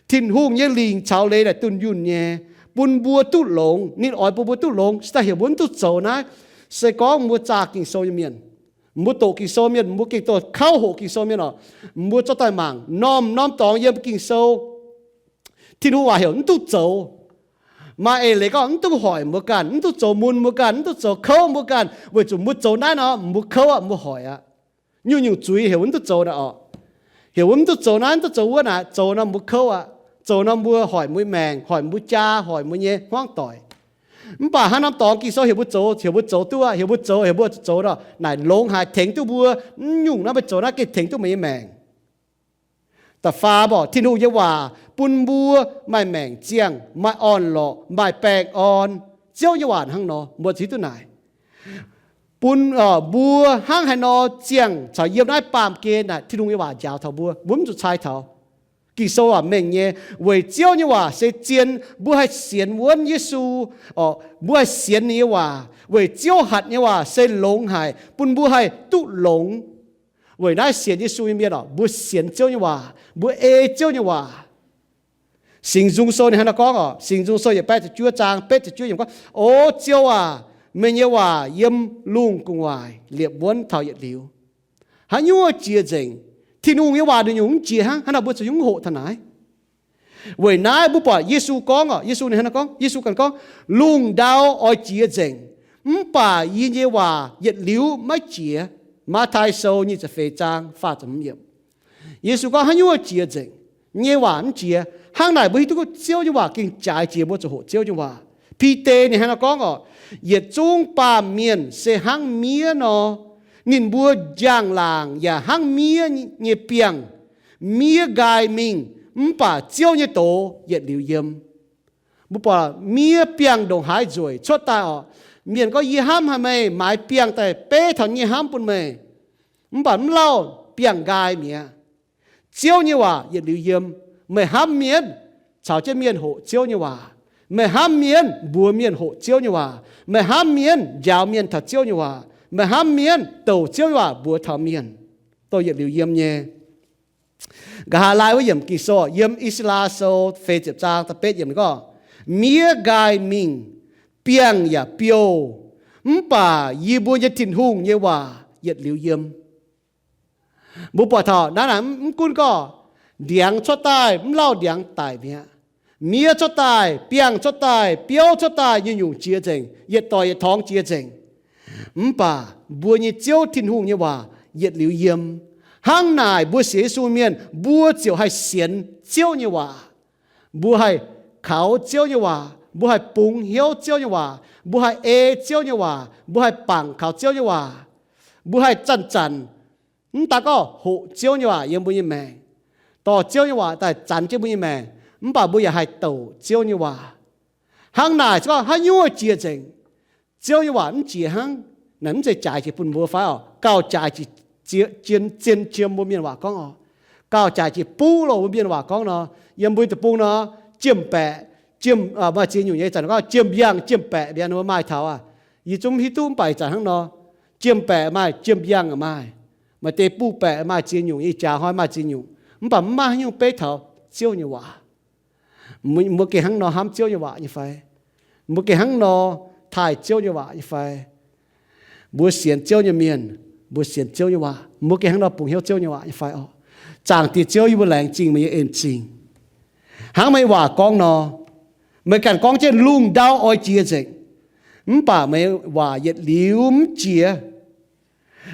Tin-Hungh nyei lingc caux leiz naaic dunh yunh nyei, bun mbuo duqv longx. Ninh oix bun mbuo duqv longx, se daaih heuc mbuo mv duqv zoux naaiv. Se gorngv mbuo zaah Ging-Sou nyei mienh, mbuo doqc Ging-Sou mienh, mbuo gengh doqc kauv hoqc Ging-Sou mienh orqc, mbuo zorqv daaih mangc norm-norm dorngx yiem Ging-Sou, Tin-Hungh waac heuc mv duqv zoux. Maaih eix leiz gorngv mv duqv hoic mbuo ganh, mv duqv zoux mun mbuo ganh, mv duqv zoux kouv mbuo ganh, weic zuqc mbuo zoux naaiv nor, mbuo kouv aqv, mbuo hoic aqv. Nyungc-nyungc zuiz heuc mv duqv zoux naaic orqc. Heuc mv duqv zoux naaiv, mv duqv zoux wuov naaic, zoux nor mbuo kouv aqv. Zoux nor mbuo hoic mbuo maengc, hoic mbuo jaa, hoic mbuo nyei hmuangv doic. Mv baac hnangv norm dorngx Ging-Sou heuc mbuo zoux, heuc mbuo zoux duqv aqv, heuc mbuo zoux, heuc mbuo zoux nor, naaic longx haic, tengx duqv mbuo. Mv nyungc naaiv mbuo zoux naaiv gengh tengx duqv meih nyei maengc. Da'faam orqc, Tin-Hungh nyei waac bun mbuo maaih maengc ziangh, maaih orn-lorqc, maaih baengh orn. Ziouv nyei waac hnangv nor, mbuo hiuv duqv naaic. Bun mbuo hnangv haaix nor ziangh caux yiem naaiv baamh gen naaic, Tin-Hungh nyei waac njaaux taux mbuo, mbuo mv zuqc cai taux. Ging-Sou waac mengh nyei, weic Ziouv nyei waac se zien, mbuo haih sienx wuonv Yesu, mbuo haih sienx ninh nyei waac, weic Ziouv hatc nyei waac se longx haic, bun mbuo haih duqv longx. Weic naaiv sienx Yesu nyei mienh orqc, mbuo sienx Ziouv nyei waac, mbuo ei Ziouv nyei waac. Singx Nzung Sou ninh hnangv naaiv gorngv orqc, Singx Nzung Sou yietc baeqv ziepc juov zaang betv ziepc juov yiemc gorngv, O Ziouv aac, meih nyei waac yiem lungh gu'nguaaic liepc wuonv taux yietc liuz. Haaix nyungc jiex nzengc? Tin-Hungh nyei waac nduqc nyungc mv jiex hnangv, hnangv naaic mbuo zuqc nyungc hoqc taux naaiv. Weic naaiv mbuo buatc Yesu gorngv orqc, Yesu ninh hnangv naaiv gorngv, Yesu ganh gorngv, lungh ndau oix jiex nzengc, mv baac yie nyei waac yietc liuz maiv jiex. Matv^tai Sou nyic ziepc feix zaang faah ziepc hmz yiemc. Yesu gorngv haaix nyungc jiex nzengc, nyei waac mv jiex. Hnangv naaic mbuo hiuv duqv Ziouv nyei waac gengh jaaix jiex mbuo zuqc hoqc Ziouv nyei waac. Bide ninh hnangv naaiv gorngv orqc, yietc zungv baamh mienh se hnangv miev nor, ninh mbuo njang-laangc yaac hnangv miev nyei biangh. Miev nqaai mingh, mv baac Ziouv nyei doz yietc liuz yiem. Mbuo buatc miev biangh ndongc haaix nzueic cuotv daaih orqc, mienh gorngv, Yie hnamv haic meih, maaiz biangh daaih beiv taux nyei hnamv bun meih. Mv baac mv lauh biangh nqaai mi'aqv. Ziouv nyei waac yietc liuz yiem. Meih hnamv mienh, caux jienv mienh hoqc Ziouv nyei waac. Meih hnamv mienh, mbuox mienh hoqc Ziouv nyei waac. Meih hnamv mienh, njaaux mienh taux Ziouv nyei waac. Meih hnamv mienh, douc Ziouv nyei waac mbuox taux mienh, dongh yietc liuz yiem nyei. Nqa'haav laai wuov yiemc Ging-Sou yiem I^saa^laa Sou feix ziepc zaang da'betv yiemc gorngv, Miev nqaai mingh, biangh yaac biouv, mv baac yie mbuo nyei Tin-Hungh nyei waac yietc liuz yiem. Mbuo buatc taux naaiv naaic mv gunv gorngv ndiangx cuotv daaih, mv lauh ndiangx daic mi'aqv. Miev cuotv daaih, biangh cuotv daaih, biouv cuotv daaih, nyungc-nyungc jiex nzengc, yietc doic yietc torngx jiex nzengc. Mv baac mbuo nyei Ziouv Tin-Hungh nyei waac yietc liuz yiem. Hnangv naaic mbuo sienx Yesu mienh, mbuo ziouc haih sienx Ziouv nyei waac. Mbuo haih kaux Ziouv nyei waac, mbuo haih bungx hnyouv Ziouv nyei waac, mbuo haih ei Ziouv nyei waac, mbuo haih bangc kaux Ziouv nyei waac, mbuo haih zanc-zanc mv daan gorngv hoqc Ziouv nyei waac yiem mbuo nyei maengc, dorh Ziouv nyei waac daaih zanc jienv mbuo nyei maengc, mv baac mbuo yaac haih douc Ziouv nyei waac. Hnangv naaic se gorngv haaix nyungc jiex nzengc, Ziouv nyei waac mv jiex hnangv. Naaiv mv zeiz jaaix jiex bun mbuo fai orqc? Gauh jaaix jiex zien jiem mbuo mienh waac gorngv orqc. Gauh jaaix jiex buv loh mbuo mienh waac gorngv nor. Yiem mbuo deic-bung nor, jiem-baeqc, jiem, maaih ziex nyungc nyei zanc gorngv jiem-mbiangh, jiem-baeqc mbiangh nor maaih taux aqv. Yie zungv mv hiuv duqv mv baac ih zanc hnangv nor, jiem-baeqc maaih, jiem-mbiangh maaih, maaih deix buv-baeqc maaih ziex nyungc, ih jaax hnoi maaih ziex nyungc, mv baac mv maaih haaix nyungc beiv taux Ziouv nyei waac. Mbuo gengh hnangv nor hnamv Ziouv nyei waac nyei fai? Mbuo gengh hnangv nor taaih Ziouv nyei waac nyei fai? Mbuo sienx Ziouv nyei mienh, mbuo sienx Ziouv nyei waac, mbuo gengh hnangv nor bungx hnyouv Ziouv nyei waac nyei fai orqc? Zaangc Diex Ziouv, yie mbuo laengz zingh meih nyei en-zingh. Hnangv meih waac gorngv nor, meih ganh gorngv jienv lungh ndau oix jiex nzengc, mv baac meih waac yietc liuz mv jiex.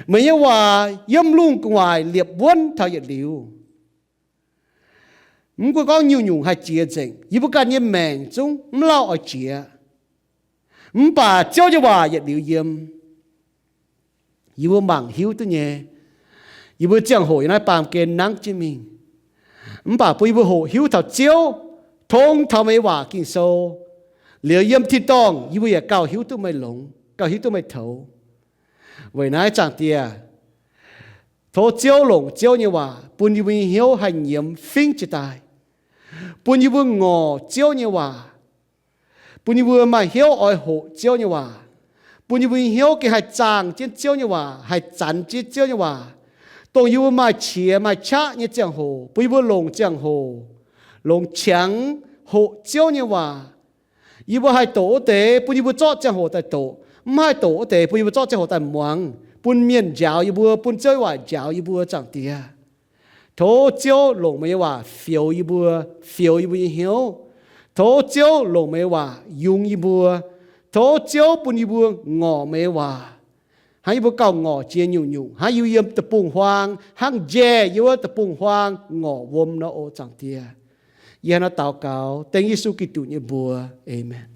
Meih nyei waac yiem lungh gu'nguaaic liepc wuonv taux yietc liuz. Mv gunv gorngv nyungc-nyungc haih jiex nzengc, yie mbuo ganh nyei maengc zungv mv lauh oix jiex. Mv baac Ziouv nyei waac yietc liuz yiem. Yie mbuo mangc hiuv duqv nyei. Yie mbuo ziangh hoc yiem naaiv baamh gen nangv jienv mingh. Mv baac bun yie mbuo hoqc hiuv taux Ziouv, tong taux meih nyei waac Ging-Sou, liuz yiem tin-dorngh yie mbuo yaac gauh hiuv duqv meih longx, gauh hiuv duqv meih toux. Weic naaiv, Zaangc Diex, tov Ziouv longc Ziouv nyei waac bun yie mbuo nyei hnyouv haih nyiemz fingv jiez daaih, bun yie mbuo ngorc Ziouv nyei waac, bun yie mbuo maaih hnyouv oix hoqc Ziouv nyei waac, bun yie mbuo nyei hnyouv gengh haih zaangh jienv Ziouv nyei waac, haih zanx jienv Ziouv nyei waac, dongh yie mbuo maaih qiex maaih qaqv nyei ziangh hoc, bun yie mbuo longc ziangh hoc, longc qangx hoqc Ziouv nyei waac. Yie mbuo haih doqc wuov deix, bun yie mbuo zorqv ziangh hoc daaih doqc. Mv haih doqc wuov deix, bun yie mbuo zorqv ziangh hoc daaih muangx, bun mienh njaaux yie mbuo, bun Ziouv nyei waac njaaux yie mbuo, Zaangc Diex. Tov Ziouv longc meih nyei waac fioux yie mbuo, fioux yie mbuo nyei hnyouv. Tov Ziouv longc meih nyei waac yungz yie mbuo. Tov Ziouv bun yie mbuo ngorc meih nyei waac, hnangv yie mbuo gauh ngorc jiex nyungc-nyungc, hnangv yie mbuo yiem deic-bung-huaang, hnangv njaih yiem wuov deic-bung-huaang ngorc wuom nor, o Zaangc Diex. Yie hnangv naaiv daux gaux dengv Yesu Giduc nyei mbuox. Aamen.